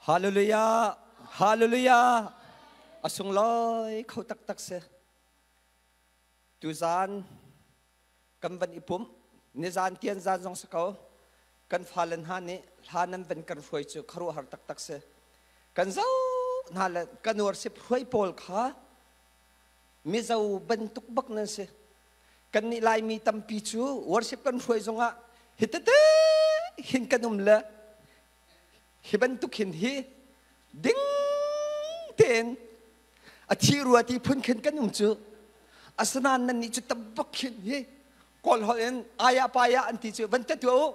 Hallelujah! Hallelujah! A sunglawi kho taktak si. Tuzan kan van i pumh, nizan tian zan zong si ko, kan fale hna nih hla nan van kan hruai cu khuaruahhar taktak si. Kan zo hna le kan worship hruai pawl kha Mizo bantuk bak nan si. Kannih Laimi tampi cu worship kan hruai zongah hi tete hin kan um le hi bantuk hin hi ding tein a thi rua ti phun khin kan um cu. Asinain nan nih cu tam bak khin hi Kawl holh in aya paya an ti cu van te tuah u.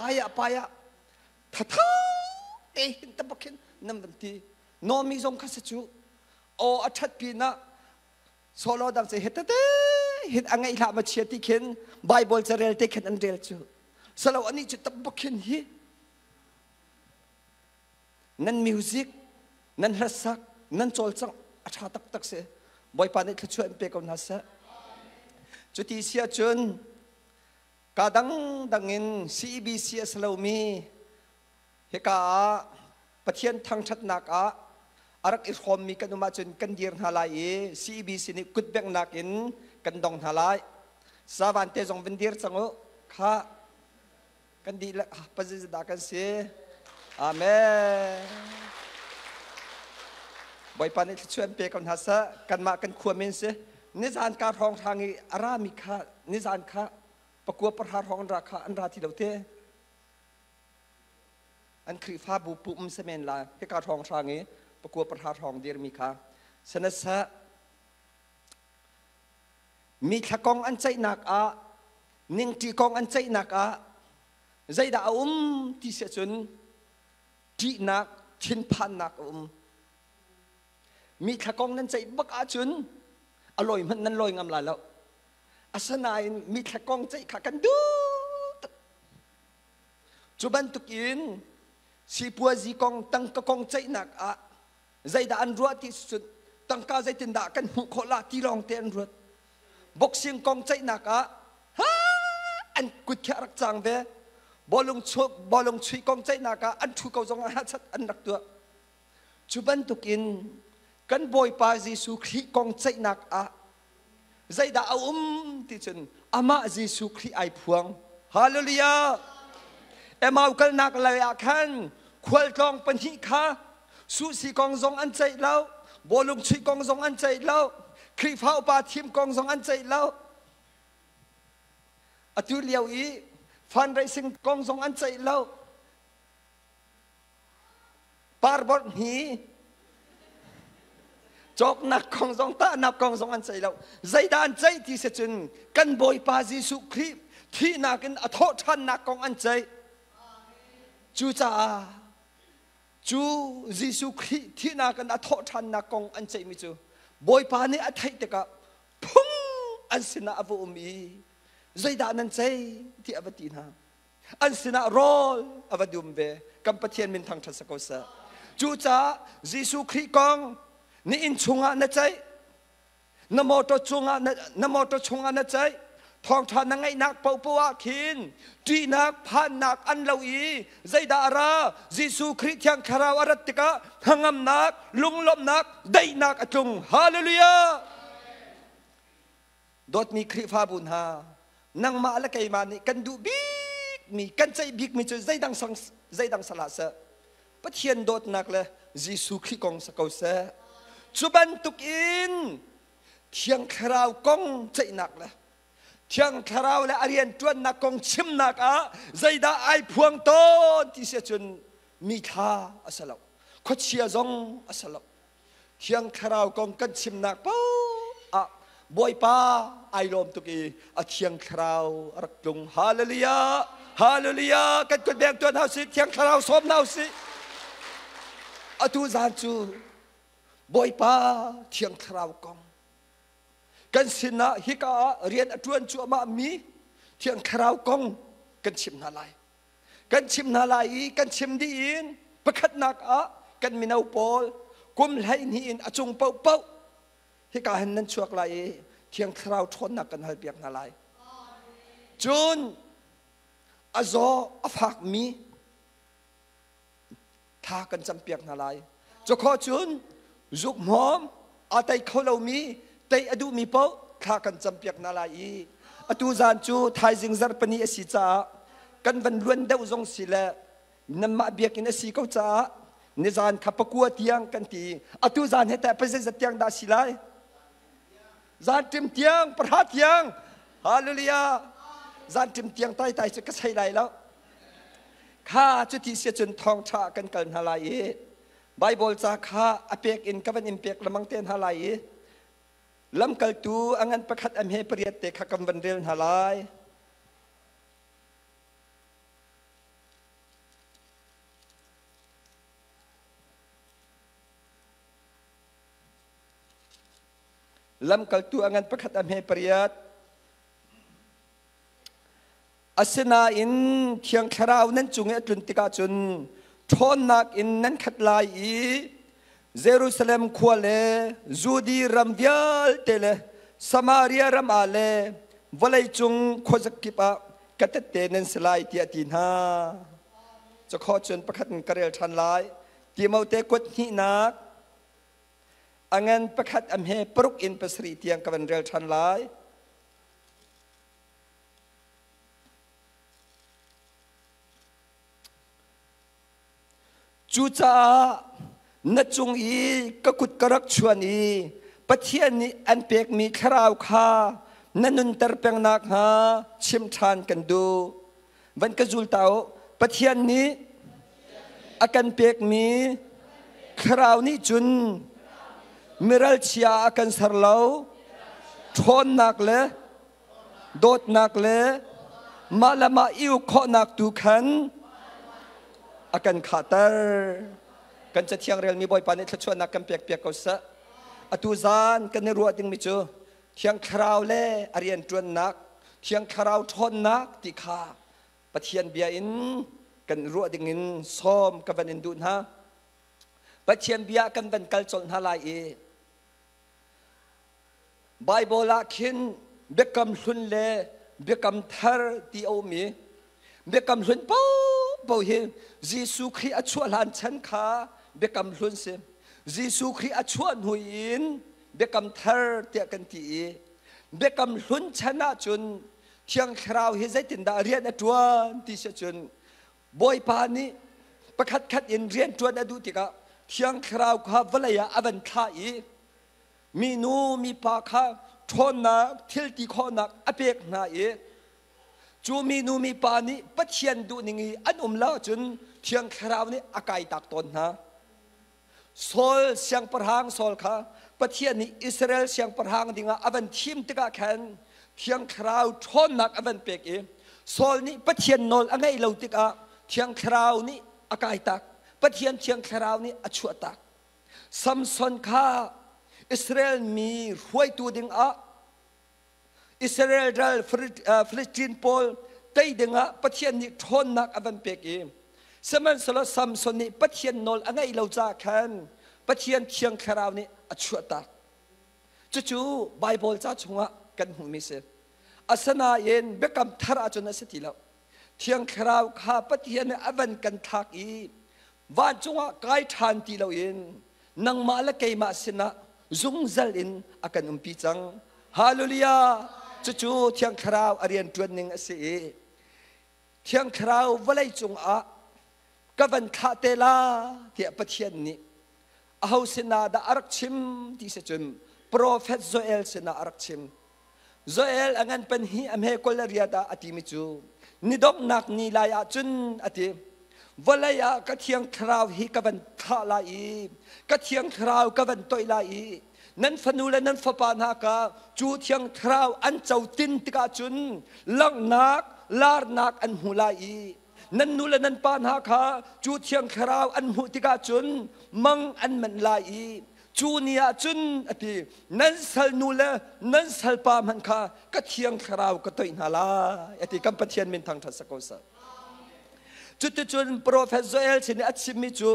Aya paya thatha te hin tam bak khin nan van ti. Nomi zong kha si cu aw a ṭhat pinah solo dang cu hetete hin a ngeih hlah ma chia ti khin Bible carel te khin an rel cu salo anih cu tam khin hi nan music nan hlasak nan cawlcangh a ṭha taktak si. Bawipa nih thluachuah in pe ko hna seh. Cuti si ahcun ka dangdang in CEBC a si lomi Hika ah Pathian thangṭhatnak ah a rak i hrawmmi kan um ahcun kan dir hna lai i CEBC nih kutbenghnak in kan dong hna lai. Savan te zong van dir cang u. Kha kan dihlak pazizadah kan si. Amen. Bawipa nih thluachuah in pe ko hna seh. Kanmah kan khua men si. Nizan ka hrawng hrang i a rami kha nizan kha pakua pahra hrawng an ra kha an ra ti lo te. An Khrihfabu pum si men lai. Hika hrawnghrang i pakua pahra hrawng dirmi kha sanasa mi thla kong an ceihnak ah, ningṭi kong an ceihnak ah zeidah a um ti si ahcun ṭihnak, thinphannak a um. Mi thla kong nan ceih bak ahcun a lawi hmanh nan lawi ngam lai lo. Asinain mi thla kong ceih kha kan duh tuk. Cu bantukin sipuazi kong, tangka kong ceihnak ah zeidah an ruah ti cun tangka zeitindah kan hmuh khawh la ti lawng te an ruat. Boxing kong ceihnak ah an kut khi a rak cang ve. Bawlung bawlung chuih kong ceihnak ah an ṭhu ko zong ah chat an rak tuah. Cu bantukin kan Bawipa Jesuh Khrih kong ceihnak ah zeidah a um ti cun amah Jesuh Khrih ai phuang. Hallelujah! Emau kalnak lei ah khan khualtlawng pahnih kha suhsi kong zong an ceih lo, bawlung chuih kong zong an ceih lo, Khrihfa upa thim kong zong an ceih lo. Atu lio i fundraising kong zong an ceih lo. Parborh hi cawknak kong zong tahnak kong zong an ceih lo. Zeidah an ceih ti si cun kan Bawipa Jesuh Khrih thihnak in a thawh ṭhannak kong an ceih. Cucaah cu Jesuh Khrih thihnak in a thawh ṭhannak kong an ceihmi cu Bawipa nih a theih tikah phung an sinah a va um i zeidah nan ceih ti a va ti hna. An sinah rawl a va dum ve. Kan Pathian min thangṭhat si ko seh. Cucaah Jesuh Khrih kong na inn chungah na ceih, na motor chungah na motor chungah na ceih, thawngṭha na ngaihnak paohpaoh ah khin ṭihnak phannak an lo i zeidah a ra? Jesuh Khrih Thiang Thlarau a rat tikah hnangamnak, lunglawmhnak, daihnak a tlung. Hallelujah! Dawtmi Khrihfabu hna, nangmah le keimah nih kan duh bikmi, kan ceih bikmi cu zeidang sang zeidang salah seh. Pathian dawtnak le Jesuh Khrih kong sa ko seh. Cu bantuk in Thiang Thlarau kong ceihnak le Thiang Thlarau le a rianṭuannak kong chimnak ah zeidah ai phuang tawn ti si ahcun mi thla a si lo. Khuachia zong a si lo. Thiang Thlarau kong kan chimnak paoh ah Bawipa ai lawm tuk i a Thiang Thlarau a rak tlung. Hallelujah! Hallelujah! Kan kut beng tuan hau si, Thiang Thlarau sawm hna usih. Atu zan cu Bawipa Thiang Thlarau kong kan sinah hika ah rian a ṭuan cuahmah mi Thiang Thlarau kong kan chim hna lai. Kan chim hna lai i kan chim dih in pakhatnak ah kan mino pawl kum 12 in a cung paohpaoh hika hin nan chuak lai i Thiang Thlarau ṭhawnnak kan halpiak hna lai. Cun a zaw a fakmi. Thla kan campiak hna lai. Cukhaw cun zuk hmawm aa tei kho lomi tei a duhmi paoh thla kan campiak hna lai i atu zan cu thaizing zarhpini a si caah kan van luan deuh zong si le nanmah biakinn a si ko caah nizan kha pakua tiang kan ti atu zan he teh pazeizat tiang dah si lai zan ṭim tiang pahra tiang hallelujah zan ṭim tiang tai tai cu ka sei lai lo kha cuti si cun thawngṭha kan kal hna lai i Bible ca kha a pek in ka van in pek lemang te hna lai i lamkaltu a ngan pakhat a hme pariat te kha kan van rel hna lai. Lamkaltu a ngan pakhat a hme pariat. Asinain Thiang Thlarau nan cung i a tlun tikah cun ṭhawnnak in nan khat lai i Jerusalem khua le Judi ram vialte le Samaria ram ah le vawleicung khuazakip ah ka tette nan si lai tiah a ti hna. Cakhawh cun pakhat in ka rel ṭhan lai. Timote kuat hnihnak a ngan pakhat a hme paruk in pasarih tiang ka van rel ṭhan lai. Cucaah na cung i ka kut ka rak chuan i Pathian nih an pekmi thlarau kha na nunter peng nakhnga chim ṭhan kan duh. Van ka zul ta u. Pathian nih a kan pekmi thlarau nih cun miralchia a kan ser lo, ṭhawnnak le dawtnak le mah le mah i uk khawhnak tu khan a kan khahter. Kan cathiang relmi Bawipa nih thluachuahnak kan pek piak ko seh. Atu zan kan i ruah dingmi cu Thiang Thlarau le a rianṭuannak, Thiang Thlarau ṭhawnnak ti kha Pathian bia in kan ruah dingin sawm ka van in duh hna. Pathian bia kan van kal colh hna lai i Baibal ah khin biakam hlun le biakam thar ti a um i biakam hlun paohpaoh hi Jesuh Khrih a chuah hlan chan kha biakam hlun si. Jesuh Khrih a chuah hnu in biakam thar tiah kan ti i biakam hlun chan ahcun Thiang Thlarau hi zeitindah rian a ṭuan ti si cun Bawipa nih pakhatkhat in rian ṭuan a duh tikah Thiang Thlarau kha vawlei ah a van thlah i minu mipa kha ṭhawnnak thil ti khawhnak a pek hna i cu minu mipa nih Pathian duhning i an um lo ahcun Thiang Thlarau nih a kaitak tawn hna. Saul siangpahrang Saul kha Pathian nih Israel siangpahrang dingah a van thim tikah khan Thiang Thlarau ṭhawnnak a van pek i Saul nih Pathian nawl a ngaih lo tikah Thiang Thlarau nih a kaitak. Pathian Thiang Thlarau nih a chuahtak. Samson kha Israel mi hruaitu dingah Israel ral Philistine pawl tei dingah Pathian nih ṭhawnnak a van pek i sihmanhsehlaw Samson nih Pathian nawl a ngaih lo caah khan Pathian Thiang Thlarau nih a chuahtak. Cucu Baibal ca chungah kan hmuhmi si. Asinain biakam thar ahcun a si ti lo. Thiang Thlarau kha Pathian nih a van kan thlak i vancung ah kai ṭhan ti loin nangmah le keimah sinah zungzal in a kan umpi cang. Hallelujah! Cucu Thiang Thlarau a rian ṭuan ning a si i Thiang Thlarau vawlei cungah ka van thlah te la tiah Pathian nih aho sinah dah a rak chim ti si cun profet Joel sinah a rak chim. Joel a ngan pan hi a hme kol a riat ah a timi cu ni donghnak ni lai ah cun a ti vawlei ah ka thiang thlarau hi ka van thlah lai i ka thiang thlarau ka van toih lai i nan fanu le nan fapa hna ka cu thiang thlarau an co tin tikah cun langhnak larnak an hmu lai i nan nu le nan pa hna kha cu thiang thlarau an hmuh tikah cun mang an manh lai i Cu ni ah cun a ti, nan salnu le nan salpa hmanh kha ka thiang thlarau ka toih hna lai a ti. Kan Pathian min thangṭhat sak ko seh. Cuticun profet Joel sin i a chimmi cu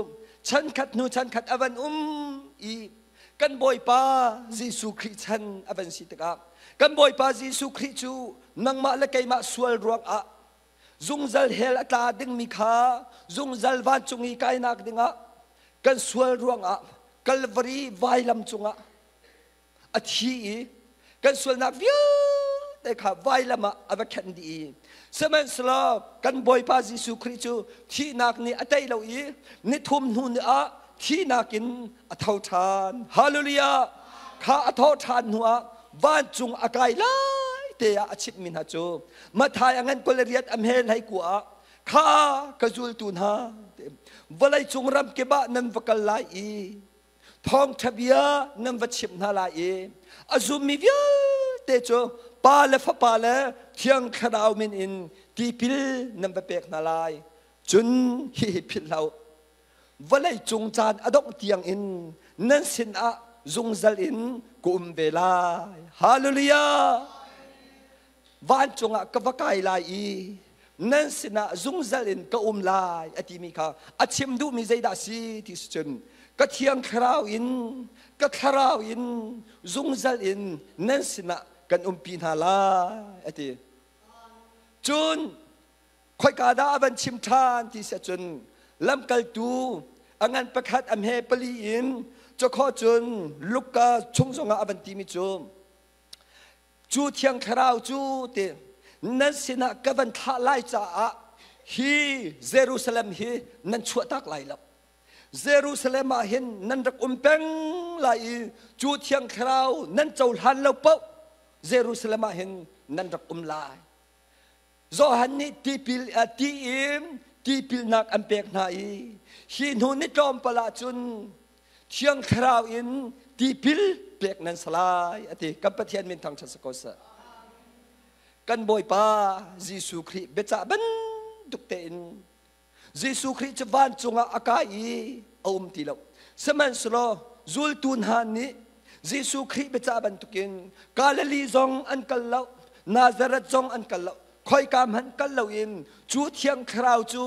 chankhat hnu chankhat a van um i kan Bawipa Jesuh Khrih chan a van si tikah kan Bawipa Jesuh Khrih cu nangmah le keimah sual ruangah zungzal hell a tla dingmi kha zungzal vancung i kainak dingah Kan sual ruangah Kalvari vailam cungah a thi i kan sualnak vialte kha vailam ah a va khenh dih i sihmanhsehlaw kan Bawipa Jesuh Khrih cu thihnak nih a tei lo i nithum hnu ni ah thihnak in a tho ṭhan. Hallelujah! Kha a thawh ṭhan hnu ah vancung a kai lai te ah a chimhmi hna cu Matthai a ngan 28 a hme hlei kua ah kha ka zultu hna vawlei cung ram kip ah nan va kal lai i thawngṭha bia nan va chimh hna lai i a zummi vialte cu Pa le Fapa le Thiang Thlarau min in tipil nan va pek hna lai. Cun hihi philh hlah u. Vawlei cung caan a dongh tiang in nan sinah zungzal in ka um ve lai. Hallelujah! Vancung ah ka va kai lai i nan sinah zungzal in ka um lai a timi kha a chim duhmi zeidah a si ti si cun ka thiang thlarau in ka thlarau in zungzal in nan sinah kan umpi hna lai a ti. Cun khoika dah a van chim ṭhan ti si ahcun lamkaltu a ngan pakhat a hme pali in cawkhaw cun Luka chung zongah a van timi cu Cu Thiang Thlarau cu ti nan sinah ka van thlah lai caah hi Jerusalem hi nan chuahtak lai lo. Jerusalem ah hin nan rak um peng lai i cu Thiang Thlarau nan cohlan lo paoh Jerusalem ah hin nan rak um lai. Johan nih tipil ti in tipilnak an pek hna i hi hnu ni tlawmpal ah cun Thiang Thlarau in tipil pek nan si lai a ti. Kan Pathian min thangṭhat si ko seh. Kan Bawipa Jesuh Khrih biacah bantuk tein Jesuh Khrih cu vancung ah a kai i a um ti lo. Sihmanhsehlaw zultu hna nih Jesuh Khrih biacah bantukin Galilee zong an kal lo, Nazareth zong an kal lo, khoika hmanh kal loin cu Thiang Thlarau cu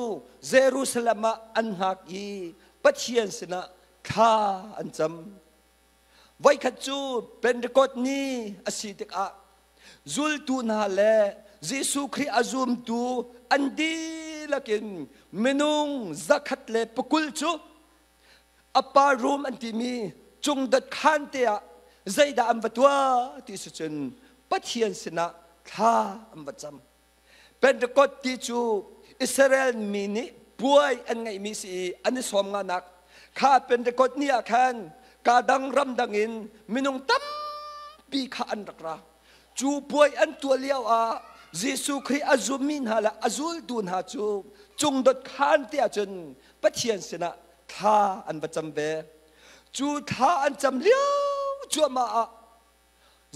Jerusalem ah an hngak i Pathian sinah thla an cam. Voikhat cu Pentecost ni a si tikah zultu hna le Jesuh Khrih a zumtu an dihlak in minung 120 cu upper room an timi cungdot khaan te ah zeidah an va tuah ti si cun Pathian sinah thla an va cam. Pentecost ti cu Israel mi nih puai an ngeihmi si i an i sawm nganak kha Pentecost ni ah khan ka dang ram dang in minung tampi kha an rak ra. Cu puai an tuah lio ah Jesuh Khrih a zummi hna le a zultu hna cu cungdot khaan te ahcun Pathian sinah thla an va cam ve. Cu thla an cam lio cuahmah ah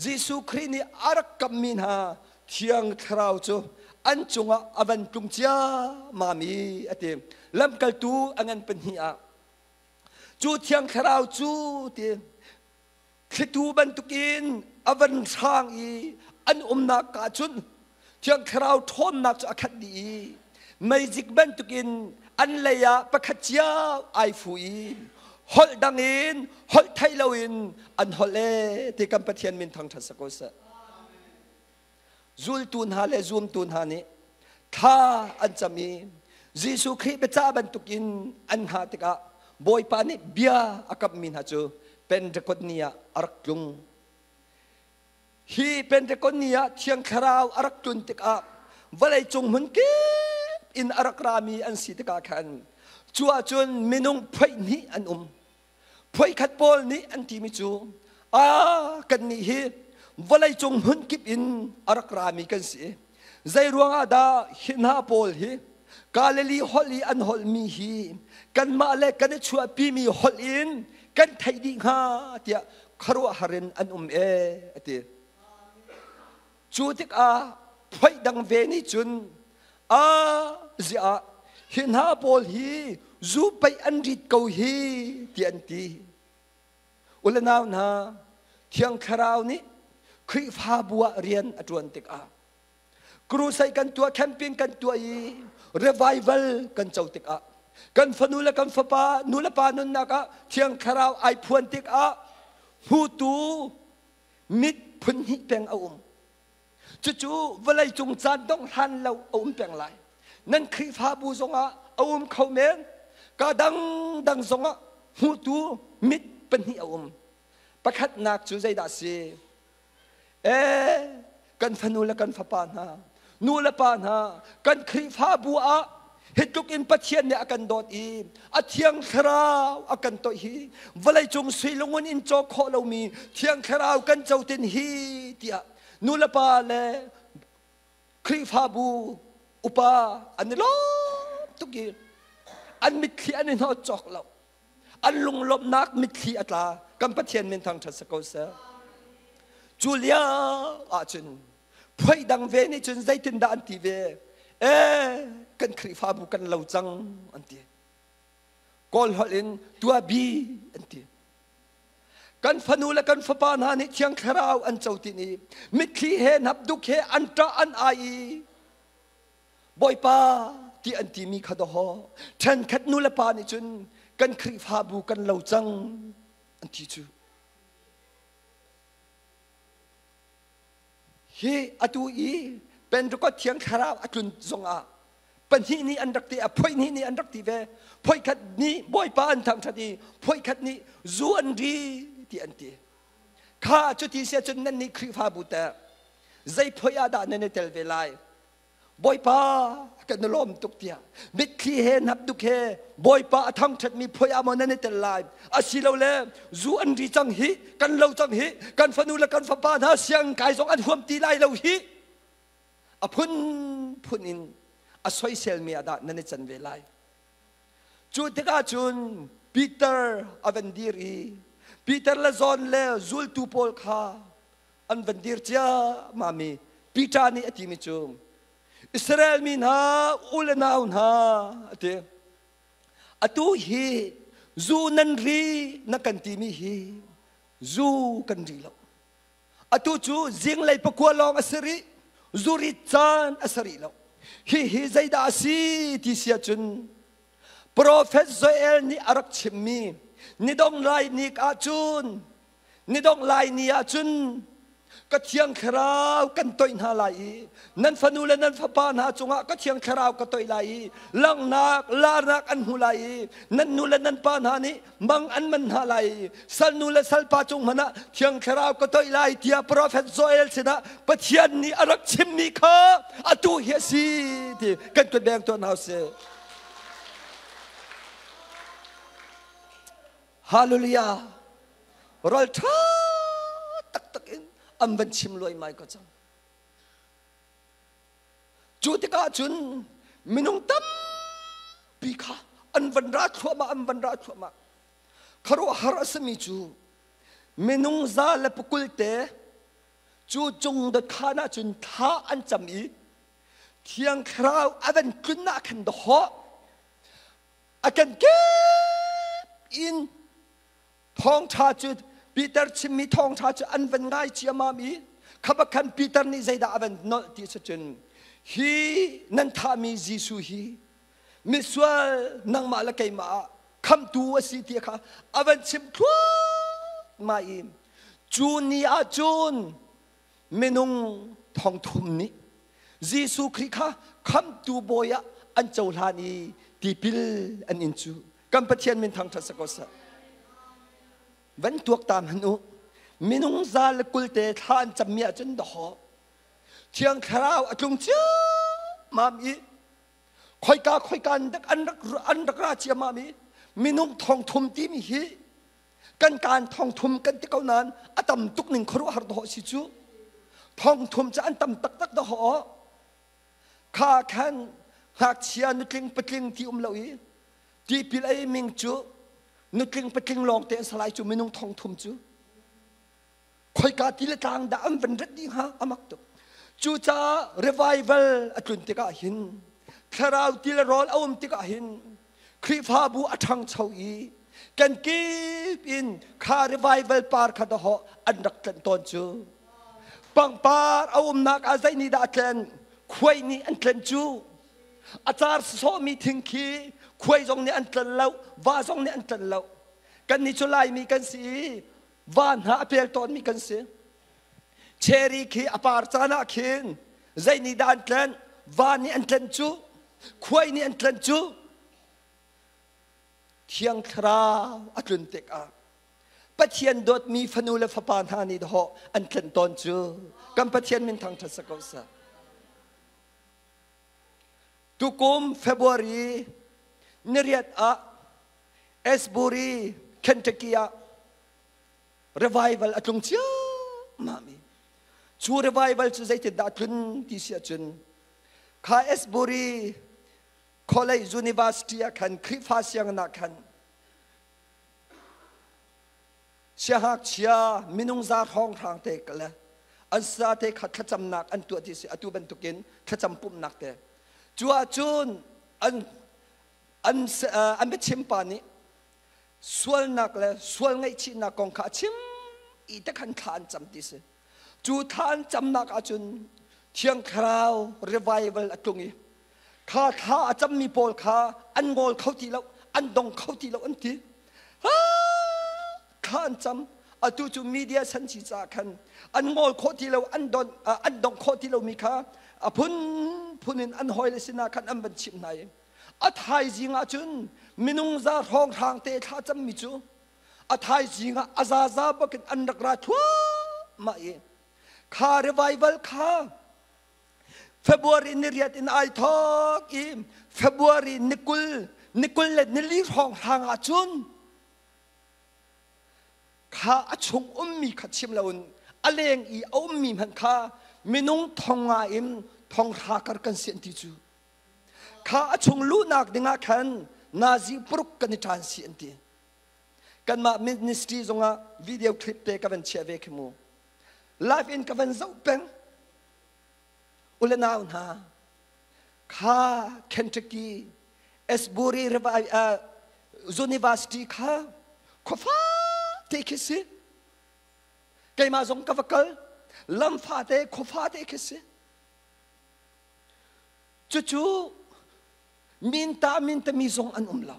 Jesuh Khrih nih a rak kammi hna Thiang Thlarau cu an cungah a van tlung ciammam i a ti. Lamkaltu a ngan pahnih ah cu Thiang Thlarau cu ti thlitu bantukin a van hrang i an umnak ka cun Thiang Thlarau ṭhawnnak cu a khat dih i meizik bantukin an lei ah pakhat cio ai fu i holh dang in holh theih loin an holh e ti kan Pathian min thangṭhat si ko seh. Zultu hna le zumtu hna nih thla an cam i Jesuh Khrih biacah bantukin an hngah tikah Bawipa nih bia a kamhmi hna cu Pentecost ni ah a rak tlung. Hi Pentecost ni ah Thiang Thlarau a rak tlun tikah vawleicung hmun kip in a rak rami an si tikah khan cu ahcun minung phoih hnih an um. Phoikhat pawl nih an timi cu a kannih hi vawleicung hmun kip in a rak rami kan si. Zei ruangah dah hi hna pawl hi Galilee holh i an holhmi hi kanmah le kan i chuahpimi holh in kan theih dih hnga tiah khuaruahhar in an um e a ti. Cu tikah phoih dang ve nih cun a ziah hi hna pawl hi zu pei an rit ko hi ti an ti. Ule nau hna Thiang Thlarau nih Khrihfabu ah rian a ṭuan tikah crusade kan tuah camping kan tuah i revival kan co tikah kan fanu le kan fapa nu le pa nunnak ah Thiang Thlarau ai phuan tikah hmutu mit phun hnih peng a um. Cucu vawlei cung caan dongh hlan lo a um peng lai. Nan Khrihfabu zongah a um kho men. Ka dangdang zongah Hmuhtu mit pahnih a um. Pakhatnak cu zeidah si? Ee, kan fanu le kan fapa hna, nu le pa hna, kan Khrihfabu ah hi tluk in Pathian nih a kan dawt i a Thiang Thlarau a kan toih hi vawleicung sui lungun in cawk khawh lomi Thiang Thlarau kan cotin hi tiah nu le pa le Khrihfabu upa an i lawm tuk i an mitthli an i hnawt cawk lo. An lunglawmhnak mitthli a tla. Kan Pathian min thangṭhat si ko seh. Cu lio ahcun phuai dang ve nih cun zeitindah an ti ve? Ee, kan Khrihfabu kan lo cang an ti. Kawl holh in tuabi an ti. Kan fanu le kan fapa hna nih Thiang Thlarau an co tin i mitthli he hnapduk he an ṭah an ai i Bawipa ti an timi kha dawhaw ṭhenkhat nu le pa nih cun kan Khrihfabu kan lo cang an ti cu. Hi atu i Pentecost Thiang Thlarau a tlun zongah pahnih nih an rak ti a phoih hnih nih an rak ti ve phoih khat nih Bawipa an thangṭhat i phoih khat nih zu an ri ti an ti kha cuti si ahcun nan nih Khrihfabu teh zei phoih ah dah nan i tel ve lai Bawipa kan i lawm tuk tiah mitthli he hnapduk he Bawipa a thangṭhatmi phoih ah maw nan i tel lai asilole zu an ri cang hi kan lo cang hi kan fanu le kan fapa hna siang kai zong an huam ti lai lo hi a phunphun in a soiselmi ah dah nan i can ve lai. Cu tikah cun Peter a van dir i Peter le John le zultu pawl kha an van dir ciammam i Peter nih a timi cu Israel mi hna u le nau hna a ti. Atu hi zu nan ri na kan timi hi zu kan ri lo. Atu cu zinglei pakua lawng a si rih, zurit caan a si rih lo. Hihi zeidah a si ti si ahcun Profet Joel nih a rak chimmi nidong lai ni ahcun nidong lai ni ahcun ka thiang thlarau kan toih hna lai i nan fanu le nan fapa hna cungah ka thiang thlarau ka toih lai i langhnak larnak an hmu lai i nan nu le nan pa hna nih mang an man hna lai salnu le salpa cung hmanh ah thiang thlarau ka toih lai tiah profet Joel sinah Pathian nih a rak chimmi kha atu hi a si ti kan kut beng tuah hna usih. Hallelujah. Ral ṭha taktak in an van chim luaimai ko cang. Cu tikah cun minung tampi kha an van ra thluahmah, an van ra thluahmah. Khuaruahhar a simi cu minung za le pakul te cu cung dot khaan ah cun thla an cam i Thiang Thlarau a van tlun ah khan dawhawh a kan kep in Thawngṭha cu Peter chimmi thawngṭha cu an van ngai ciammam i kha bak khan Peter nih zeidah a van nolh ti si cun hi nan thahmi Jesuh hi misual nangmah le keimah ah khamhtu a si ti kha a van chim thluahmah i cu ni ah cun minung thongthum nih Jesuh Khrih kha khamhtu bawi ah an cohlan i tipil an in cu Kan Pathian min thangṭhat si ko seh. Van tuak ta hmanh u. Minung za le kul te thla an cammi ahcun dawhawh. Thiang Thlarau a tlung ciammam i khoika khoika an rak an rak an rak ra ciammam i minung thongthum timi hi kan kaan thongthum kan ti ko nain a tam tuk ning khuaruahhar dawh si cu thongthum cu an tam taktak dawhawh Kha khan ngakchia nutling patling ti um lo i tipil ei ming cu nutling patling lawng te an salai cu minung thong thum cu khoika ti le tlang dah an van rat dih hnga amak tuk. Cucaah revival a tlun tikah hin thlarau ti le rawl a um tikah hin Khrihfabu a ṭhangcho i kan kip in kha revival par kha dahawh an rak tlanh tawn cu. Pangpar a umnak ah zei nih dah a tlen? Khuai nih an tlen cu. A car sawhmi thing khi khuai zong nih an tlen lo, va zong nih an tlen lo. Kannih cu Laimi kan si i va hna a pel tawnmi kan si. Cherry khi a par caan ah khin zei nih dah an tlen? Va nih an tlen cu. Khuai nih an tlen cu. Thiang Thlarau a tlun tikah Pathian dawtmi fanu le fapa hna nih dawh an tlenh tawn cu kan Pathian min thangṭhat sa ko seh. Tukum February niriat ah Asbury, Kentucky ah revival a tlung ciammam i cu revival cu zeitindah a tlun ti si ahcun kha Asbury College University ah khan Khrihfa sianginn ah khan siangngakchia minung za hrawnghrang te le an sa te kha thlacamnak an tuah ti si atu bantukin thlacam pumhnak te cu ahcun an an an biachim pa nih sualnak le sual ngaihchihnak kong kha a chim i te khan thla an cam ti si cu thla an camnak ahcun Thiang Thlarau revival a tlung i kha thla a cammi pawl kha an ngol kho ti lo an dong kho ti lo an ti thla an cam atu cu media san ci caah khan an ngol khawh ti lo an don an dong khawh ti lomi kha a phun phun in an hawile sinah khan an van chimh hna i a thaizing ah cun minung za hrawnghrang te thla cammi cu a thaizing ah a zaza bakin an rak ra thluahmah i kha revival kha February ni riat in ai thawk i February ni 20 ni 20 le nili hrawnghrang ah cun kha a chung ummi kha chim loin a leng i a ummi hmanh kha minung thong nga in thong hra kar kan si an ti cu kha a chung luhnak dingah khan nazi puruk kan i ṭan si an ti kanmah ministry zongah video clip te ka van chiah ve khi mu live in ka van zoh peng ule nau hna kha Kentucky Asbury University kha khuafa te khi si keimah zong ka va kal lam fate khuafa te khi si cucu minta mintami zong an um lo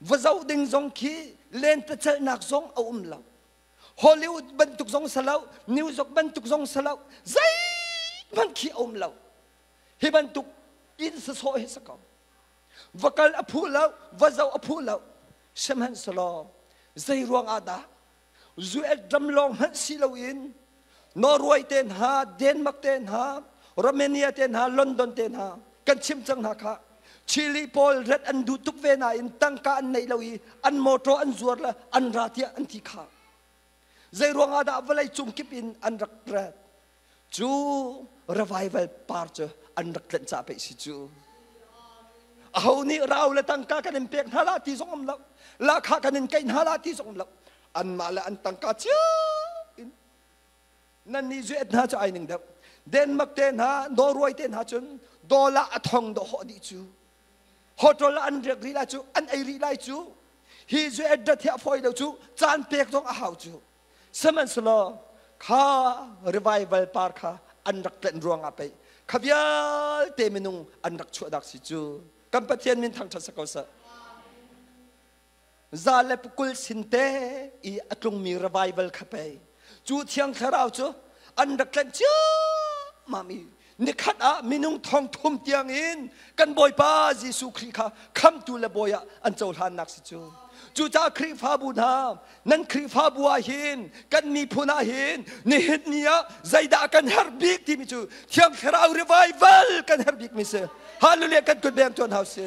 va zoh ding zong khi lentecelhnak zong a um lo Hollywood bantuk zong si lo New York bantuk zong si lo zeihmanh khi a um lo hi bantuk inn sasawh hi si ko va kal a phu lo va zoh a phu lo sihmanhsehlaw zei ruang ah dah US ram lawng hmanh si loin Norway te hna Denmark te hna Romania te hna London te hna kan chim cang hna kha Chile pawl ret an duh tuk ve nain tangka an neih lo i an motor an zuar le an ra tiah an ti kha. Zei ruangah dah vawlei cung kip in an rak rat? Cu revival par cu an rak tlenh ca pei si cu. Aho nih rau le tangka kan in pek hna la ti zong um lo. Lahkhah kan in keih hna la ti zong um lo. Anmah le an tangka cio in Nannih zuet hna cu ai ning deuh. Denmark te hna, Norway te hna cun dollar a thong dawh hawh dih cu. Hotel ah an riak rih lai cu, an ei rih lai cu. Hi zuet dat hi a fawi lo cu, caan pek zong a hau cu. Sihmanhsehlaw kha revival par kha an rak tlenh ruangah pei kha vialte minung an rak chuah dak si cu. Kan Pathian min thangṭhat sa ko seh. Za le 20 sin te i a tlungmi revival kha pei cu thiang thlarau cu an rak tlenh ciammam i nikhat ah minung thong thum tiang in kan Bawipa Jesuh Khrih kha khamtu le bawi ah an cohlannak si cu. Cucaah Khrihfabu hna nan Khrihfabu ah hin kan miphun ah hin nihin ni ah zeidah kan herh bik timi cu thiang thlarau revival kan herh bik mi si. Hallelujah kan kut beng tuan hau si.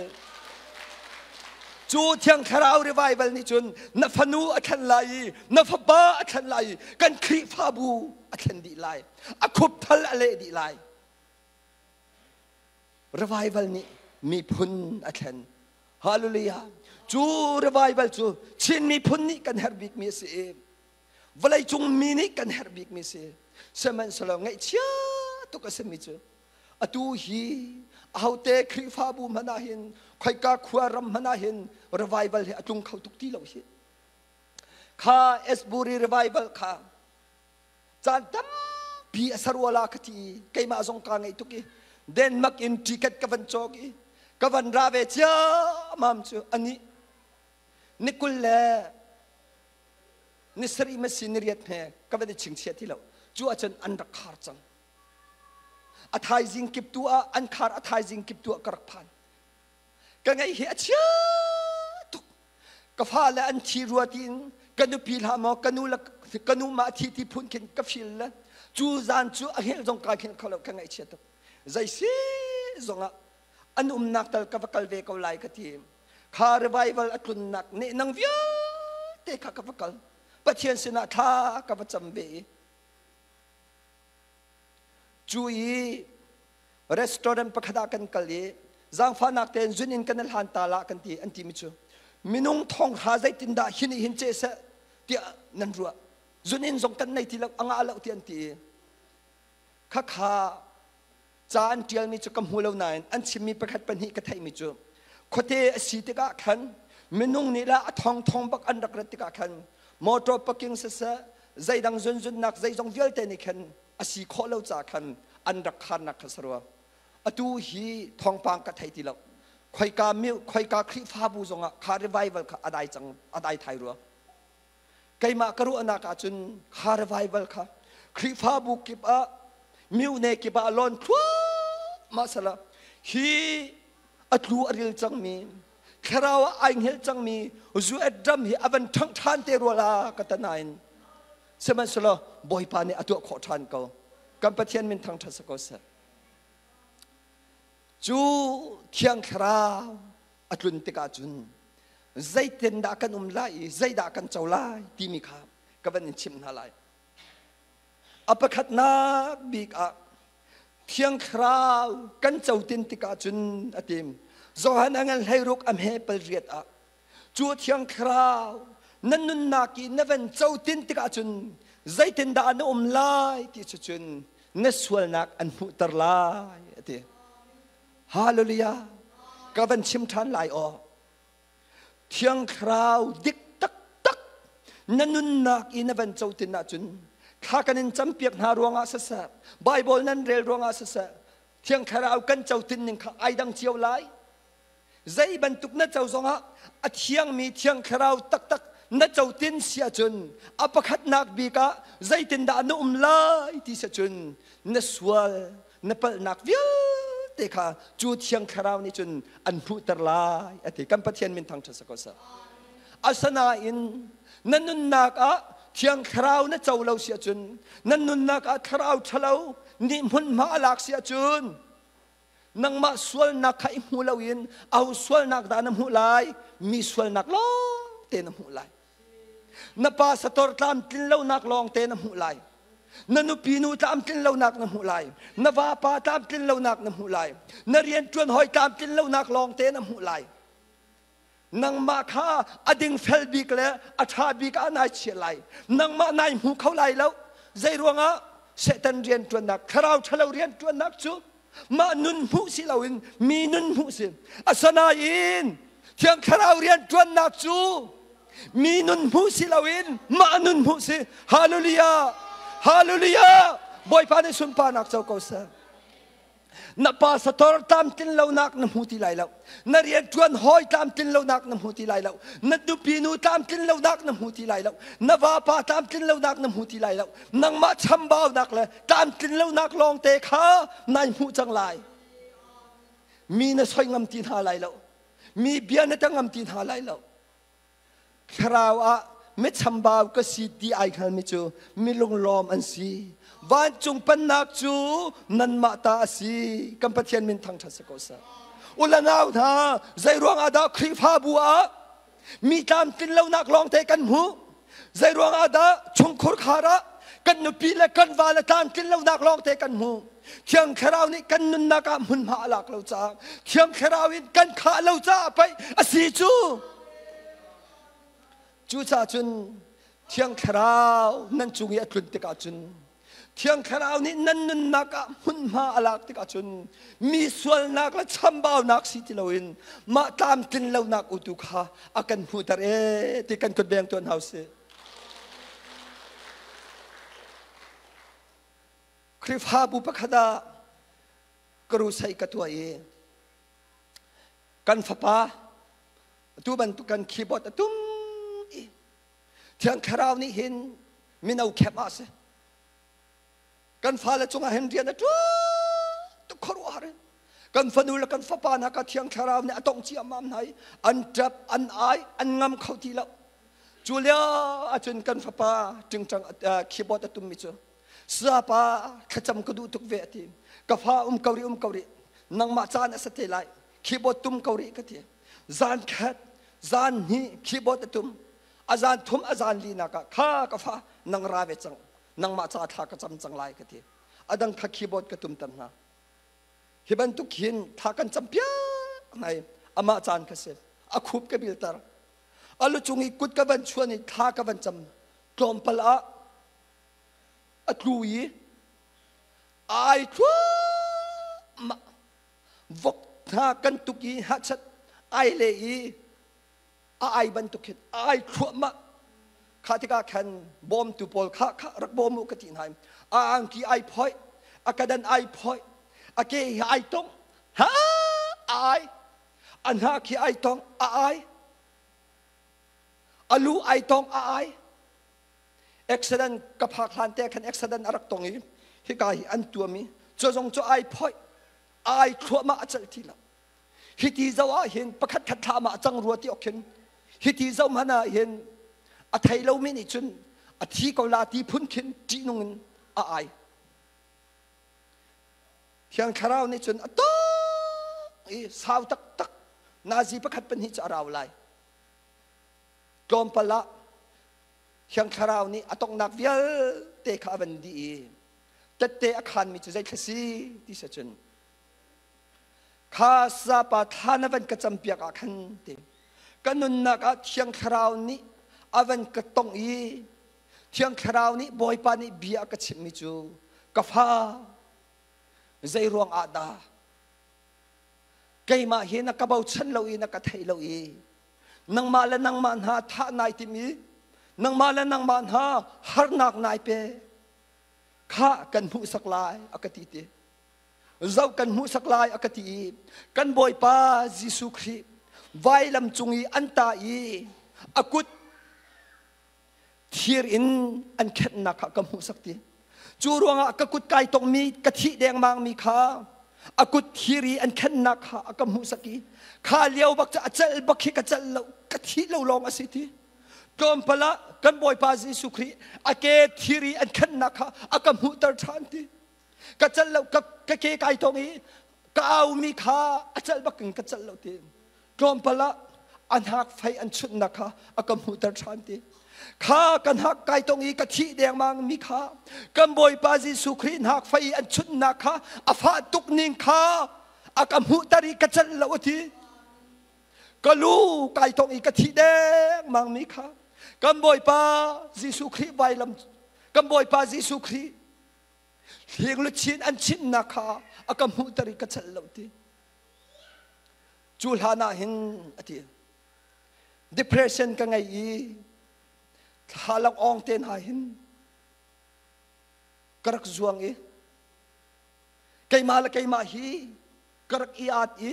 Cu Thiang Thlarau revival nih cun na fanu a thlen lai i na fapa a thlen lai i kan Khrihfabu a thlen dih lai. A khupthal a leh dih lai. Revival nih miphun a thlen. Hallelujah. Cu revival cu Chin miphun nih kan herh bikmi a si i vawleicung mi nih kan herh bikmi a si. Sihmanhsehlaw ngaihchia tuk a simi cu Atu hi ahote Khrihfabu hmanh ah hin khoika khua ram hmanh ah hin revival hi a tlung kho tuk ti lo hi. Kha Asbury revival kha caan tampi a saruala ka ti i keimah zong kaa ngeih tuk i Denmark in ticket ka van cawk i ka van ra ve ciammam cu ani ni 20 le ni sarih ma si ni riat hme ka van i chingchiah ti lo cu ahcun an rak khar cang A thaizing kip tu ah an khar a thaizing kip tu ah ka rak phan. Ka ngaih hi a chia tuk. Ka fale an thi rua tiin ka nupi hlah maw ka nu le ka nu mah thi ti phun khin ka feel le cu zan cu a hngilh zong kaa hngilh kho lo ka ngaihchia tuk. Zei si zongah an umnak tal ka va kal ve ko lai ka ti. Kha revival a tlunnak nehnang vialte kha ka va kal. Pathian sinah thla ka va cam ve i cu i restaurant pakhat ah kan kal i zaangfahnak tein zun in kan i hlan ta la kan ti an timi cu minung thong hra zeitindah hi nih hin ceh seh tiah nan ruah zun in zong kan nei ti lo a ngah lo ti an ti i khakha ca an ṭialmi cu ka hmu lo nain an chimmi pakhat pahnih ka theihmi cu khuate a si tikah khan minung nih lah a thongthong bak an rak rat tikah khan motor parking siseh zeidang zunzunnak zeizong vialte nih khan a si khawh lo ca khan an rak kharnak kha sarua atu hi thawngpang ka thei ti lo khoika mi khoika Khrihfabu zongah kha revival kha a dai cang a dai thai rua Keimah ka ruahnak ahcun kha revival kha Khrihfabu kip ah myone kip ah a lawn thluahmah sala hi a tlu a ril cangmi thlarau ah ai hngel cangmi zu dram hi a van ṭhangh ṭhan te rua la ka ta nain sihmanhsehlaw Bawipa nih a tuah khawh ṭhan ko kan Pathian min thangṭhat si ko seh cu thiang thlarau a tlun tikah cun zeitindah kan um lai i zeidah kan co lai timi kha ka van in chimh hna lai. A pakhatnak bik ah Thiang Thlarau kan co tin tikah cun a tim. Johan a ngan hleiruk a hme pal riat ah cu Thiang Thlarau na nunnak i na van co tin tikah cun zeitindah na um lai ti cu cun na sualnak an hmuhter lai a ti. Hallelujah! Ka van chim ṭhan lai aw. Thiang Thlarau dik taktak na nunnak i na van co tin ahcun thla kan in campiak hna ruangah siseh, Bible nan rel ruangah siseh, Thiang Thlarau kan co tin ning kha ai dang cio lai. Zei bantuk na co zongah a thiangmi Thiang Thlarau taktak na co tin si ahcun a pakhatnak bik ah zeitindah na um lai ti si ahcun na sual na palhnak vialte kha cu thiang thlarau nih cun an hmuhter lai a ti kan pathian min thangṭhat si ko seh asinain na nunnak ah thiang thlarau na co lo si ahcun na nunnak ah thlarau ṭhalo nih hmunhma a lak si ahcun nangmah sualnak kha i hmu loin aho sualnak dah na hmuh lai mi sualnak lawng te na hmuh lai Na pa sator tlamtlin lonak lawngte na hmuh lai. Na nupi nu tlamtlin lonak na hmuh lai. Na vapa tlamtlin lonak na hmuh lai. Na rianṭuan hawi tlamtlin lonak lawngte na hmuh lai. Nangmah kha a dingfel bik le a ṭha bik ah nai chia lai. Nangmah nai hmu kho lai lo. Zei ruangah Satan rianṭuannak, thlarau ṭhalo rianṭuannak cu mah nun hmuh si loin mi nun hmuh si. Asinain Thiang Thlarau rianṭuannak cu mi nun hmuh si loin mah nun hmuh si. Hallelujah! Hallelujah! Bawipa nih sunparnak co ko seh. Na pastor tlamtlin lonak na hmu ti lai lo. Na rianṭuan hawi tlamtlin lonak na hmu ti lai lo. Na nupi nu tlamtlin lonak na hmu ti lai lo. Na vapa tlamtlin lonak na hmu ti lai lo. Nangmah chambaunak le tlamtlin lonak lawngte kha nai hmuh cang lai. Mi na soi ngam ti hna lai lo. Mi bia na ta ngam ti hna lai lo. Thlarau ah michambau ka si ti ai hngalmi cu mi lunglawm an si. Vancung pennak cu nanmah ta a si. Kan Pathian min thangṭhat si ko seh. Ula nau hna, zei ruang ah dah Khrihfabu ah mi tlamtlin lonak lawngte kan hmuh? Zei ruang ah dah chungkhur khar ah kan nupi le kan va le tlamtlin lonak lawngte kan hmuh? Thiang Thlarau nih kan nunnak ah hmunhma a lak lo caah Thiang Thlarau in kan khah lo caah pei a si cu. Cucaah cun Thiang Thlarau nan cung i a tlun tikah cun Thiang Thlarau nih nan nunnak ah hmunhma a lak tikah cun mi sualnak le chambaunak si ti loin mah tlamtlin lonak utu kha a kan hmuhter ee ti kan kut beng tuan hau si. Khrihfabu pakhat ah crusade ka tuah i kan fapa atu bantuk kan keyboard a tum i Thiang Thlarau nih hin mino camp ah si kan fale cungah hin rian a ṭuan tuk khuaruahhar in. Kan fanu le kan fapa hna ka Thiang Thlarau nih a tongh ciammam hna i an ṭap, an ai, an ngam kho ti lo. Cu lio ahcun kan fapa ṭingṭang keyboard a tummi cu Sapa thlacam ka duh tuk ve a ti. Ka fa um ko rih, um ko rih. Nangmah caan a sa te lai. Keyboard tum ko rih ka ti. Zan khat, zan hnih keyboard a tum. A zan thum, a zan linak ah kha ka fa nang ra ve cang. Nangmah ca thla ka cam cang lai ka ti. A dang kha keyboard ka tumter hna. Hi bantuk hin thla kan cam piak ngai. Amah caan ka si. A khup ka bilter. A lu cung i kut ka van chuan i thla ka van cam. Tlawmpal ah a tlu i ai thluahmah. Vok hna kan tuk i hachat ai le i a ai bantuk hin ai thluahmah. Kha tikah khan bawmtu pawl kha kha rak bawm u ka ti hna. A angki ai phoih, a kadan ai phoih, a ke hi ai tong, ha a ai, a hna khi ai tong, a ai, a lu ai tong, a ai. Accident ka phak hlan te khan accident a rak tong i hika hi an tuam i cu zong cu ai phoih, ai thluahmah a celh ti lo. Hiti zoh ah hin pakhat khat thla ma a cang rua ti awk khin hiti zoh hmanh ah hin a thei lomi nih cun a thi ko la ti phun khin ṭihnung in a ai. Thiang Thlarau nih cun a tawk i sau taktak nazi pakhat pahnih cu a rau lai. Tlawmpal ah Thiang Thlarau nih a tonghnak vialte kha a van dih i tette a khanmi cu zeithla si ti si cun kha sapa thla na van ka campiak ah khan ti ka nunnak ah Thiang Thlarau nih a van ka tongh i Thiang Thlarau nih Bawipa nih bia a ka chimhmi cu ka fa zei ruang ah dah keimah hi na ka bochan lo i na ka theih lo i nangmah le nangmah hna thah nai tim i nangmah le nangmah hna harnak nai pe kha kan hmuhsak lai a ka ti ti zoh kan hmuhsak lai a ka ti i kan Bawipa Jesuh Khrih vailam cung i an tah i a kut thir in an khenhnak kha ka hmuhsak ti. Cu ruangah ka kut kai tongmi ka thih dengmangmi kha a kut thir i an khenhnak kha a ka hmuhsak i kha lio bak cu a celh bak khi ka celh lo ka thih lo lawng a si ti. Tlawmpal ah kan Bawipa Jesuh Khrih a ke thir i an khenhnak kha a ka hmuhter ṭhan ti. Ka celh lo ka ka ke kai tong i ka aumi kha a celh bak in ka celh lo ti. Tlawmpal ah a hnak fei an chunhnak kha a ka hmuhter ṭhan ti. Kha ka hnak kai tong i ka thih dengmang mi kha kan Bawipa Jesuh Khrih hnak fei an chunhnak kha a fah tuk ning kha a ka hmuhter i ka celh lo a ti. Ka lu kai tong i ka thih dengmang mi kha kan Bawipa Jesuh Khrih vailam kan Bawipa Jesuh Khrih hling luchin an chimnak kha a ka hmuhter i ka celh lo ti. Cu hlan ah hin a ti depression ka ngei i thla awng te hna hin ka rak zuang i keimah le keimah hi ka rak i at i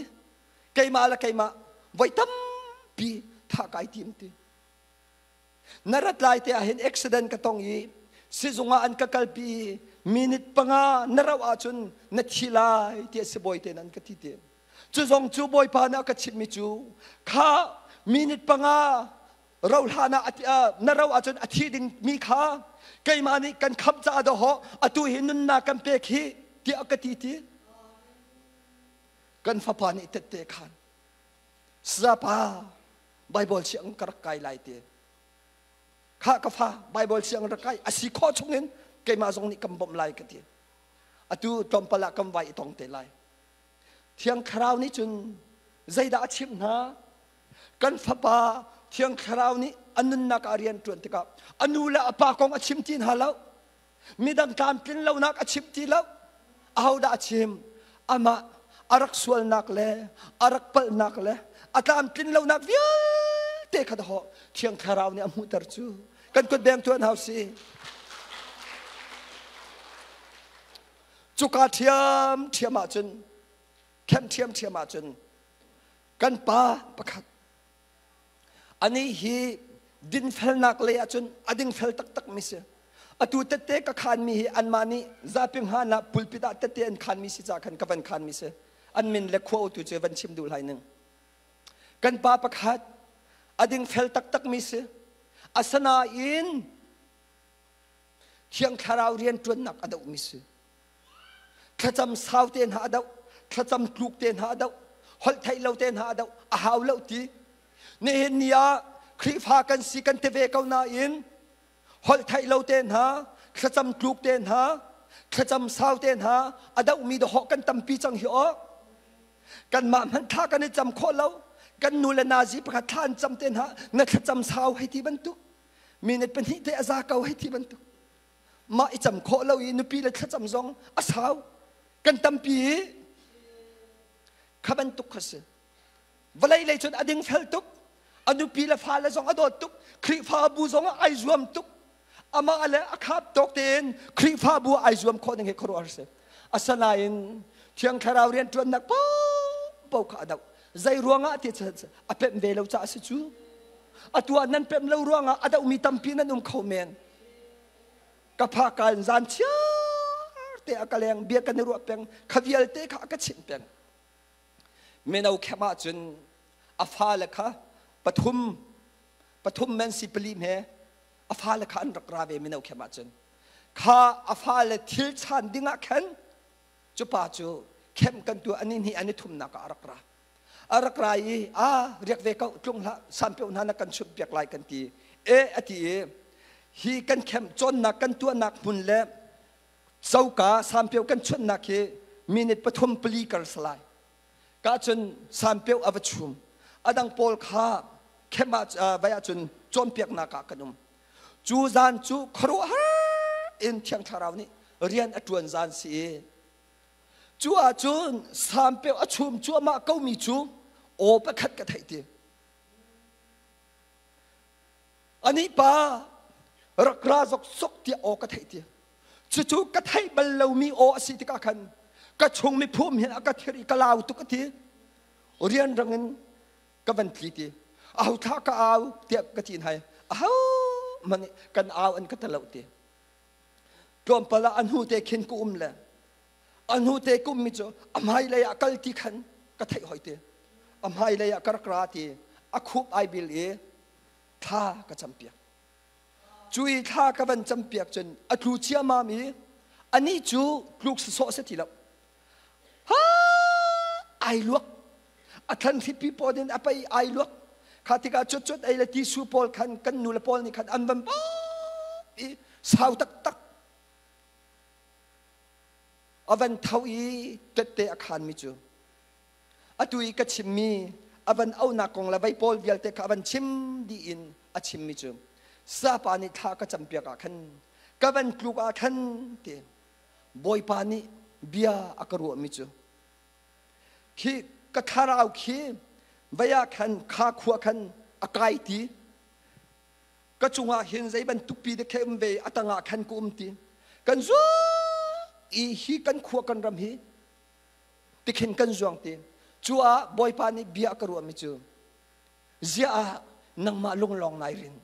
keimah le keimah voi tampi thah kai tim ti. Na rat lai te ah hin accident ka tong i sizung ah an ka kalpi i minute 5 na rauh ahcun na thi lai tiah sibawi te nan ka ti ti. Cu zong cu Bawipa nih a ka chimhmi cu kha minute 5 rauh hlan ah na rauh ahcun a thi ding mi kha keimah nih kan khamh caah dawhawh atu hi nunnak kan pek hi tiah a ka ti ti. Kan fapa nih tette khan Sapa Bible siang ka rak kai lai ti. Kha ka fa Bible siang rak kai a si khawh chungin keimah zong nih kan bawmh lai ka ti. Atu tlawmpal ah kan vai i tong te lai. Thiang Thlarau nih cun zeidah a chimh hna? Kan fapa Thiang Thlarau nih a nunnak ah rian ṭuan tikah a nu le a pa kong a chim ti hna lo. Midang tlamtlin lonak a chim ti lo. Ahodah a chim? Amah a rak sualnak le a rak palhnak le a tlamtlin lonak vialte kha dahawh Thiang Thlarau nih a hmuhter cu. Kan kut beng tuan hau si. Cuka ṭhiamṭhiam ahcun, khem ṭhiamṭhiam ahcun kan pa pakhat anih hi dinfelnak lei ahcun a dingfel taktak mi si. Atu tette ka khanmi hi anmah nih zapi hngan ah pulpit ah tette an khanmi si ca khan ka van khanmi si. An min le khua tu cu van chim duh lai ning. Kan pa pakhat a dingfel taktakmi si. Asinain Thiang Thlarau rianṭuannak a dohmi si. Thlacam sau te hna a doh, thlacam tluk te hna a doh, holh theih lo te hna a doh, a hau lo ti. Nihin ni ah Khrihfa kan si kan ti ve ko nain holh theih lo te hna, thlacam tluk te hna, thlacam sau te hna a dohmi dawhawh kan tampi cang hi aw. Kanmah hmanh thla kan i cam khawh lo. Kan nu le nazi pakhat thla an cam te hna, na thlacam sau hei ti bantuk. Minute pahnih te a za ko hei ti bantuk. Mah i cam khawh lo i nupi le thlacam zong a sau. Kan tampi i kha bantuk kha si. Vawlei lei cun a dingfel tuk. A nupi le fale zong a dawt tuk. Khrihfabu zong ah ai zuam tuk. Amah le a khap tawk tein Khrihfabu ah ai zuam khawh ding hi khuaruahhar si. Asinain Thiang Thlarau rianṭuannak paohpaoh kha a doh. Zei ruangah ti a pemh ve lo caah a si cu. Atu ah nan pemh lo ruangah a dohmi tampi nan um kho men. Ka phaka in zan chiar te a ka leng bia kan i ruah peng kha vialte kha a ka chimh peng. Mino khem ahcun a fale kha pathum pathum men si pali he a fale kha an rak ra ve mino khem ahcun kha a fale thil chan dingah khan cu pa cu khem kan tu ani hnih ani thumnak ah a rak ra a rak ra i a riak ve ko tlung hlah sanpio hna na kan chumh piak lai kan ti e a ti i hi kan khem cawnnak kan tuahnak hmun le coka sanpio kan chunhnak hi minute pathum pali kar salai ka cun sanpio a va chum adang pawl kha khem ah vai ahcun cawnpiaknak ah kan um cu zan cu khuaruahhar in thiang thlarau nih rian a ṭuan zan si i Cu ahcun sampeu a chum cuahmah komi cu aw pakhat ka theih ti. Anih pa rak ra zok tiah aw ka theih ti. Cucu ka theih bal lomi aw a si tikah khan ka chung miphum hin a ka thir i ka lau tuk a ti. Rianrang in ka van tli ti. Aho thla ka au tiah ka ti hai. Aho man kan au an ka talo ti. Tlawmpal ah a hnu te khin ka um le a hnu te ka ummi cu a hmailei ah kal ti khan ka theih hoi ti. A hmailei ah ka rak ra ti a khup ai bil i thla ka campiak. Cu i thla ka van campiak cun a tlu ciammam i anih cu tluk sawsawh si ti lo. Ha ai luak. A thlan hripi pawl in a pei ai luak. Kha tikah cut cut ei le tisu pawl khan kan nu le pawl nih khan an van bawp i sau taktak a van tho i tette a khanmi cu atu i ka chimmi a van aunak kong le vei pawl vialte kha a van chim dih in a chimmi cu sapa nih thla ka campiak ah khan ka van tluk ah khan ti Bawipa nih bia a ka ruahmi cu khi ka thlarau khi vei ah khan kha khua khan a kai ti ka cungah hin zei bantuk pi de um ve a tangah khan ka um ti kan zuang i hi kan khua kan ram hi tikhin kan zuang ti cu ah Bawipa nih bia a ka ruahmi cu ziah ah nangmah lunglawng nai rin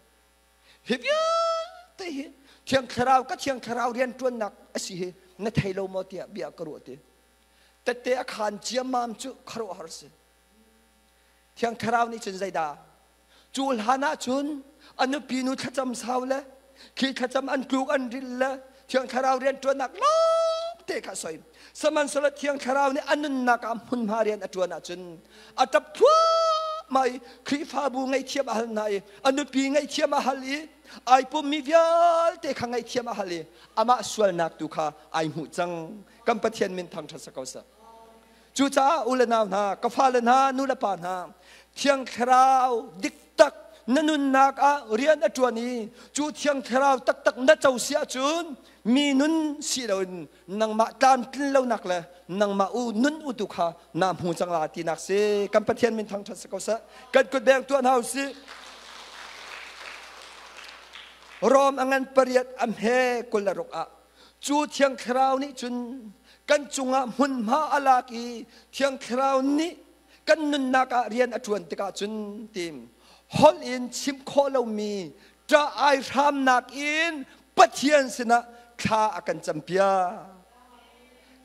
hi vialte hi thiang thlarau ka thiang thlarau rian ṭuannak a si hi na thei lo maw tiah bia ka ruah ti tette a khaan ciammam cu khuaruahhar si thiang thlarau nih cun zeidah cu hlan ah cun a nupi nu thlacam sau le khi thlacam an tluk an ril le thiang thlarau rian ṭuannak lawng te kha soi sihmanhsehlaw thiang thlarau nih a nunnak ah hmunhma rian a ṭuan ahcun a ṭap thluahmah i Khrihfabu ngaihthiam a hal hna i a nupi ngaihthiam a hal i ai pummi vialte kha ngaihthiam a hal i amah sualnak tu kha ai hmuh cang kan Pathian min thangṭhat sa ko seh cucaah u le nau hna ka fale hna nu le pa hna Thiang Thlarau diktak na nunnak ah rian a ṭuan i cu Thiang Thlarau taktak na co si ahcun mi nun si loin nangmah tlamtlin lonak le nangmah u nun u tu kha na hmu cang la tinak si kan Pathian min thangṭhat si ko seh kan kut beng tuah hna usih Rom a ngan pariat a hme 26 ah cu Thiang Thlarau nih cun kan cungah hmunhma a lak i Thiang Thlarau nih kan nunnak ah rian a ṭuan tikah cun tim holh in chim khawh lomi ṭah ai hramnak in Pathian sinah thla a kan campiak.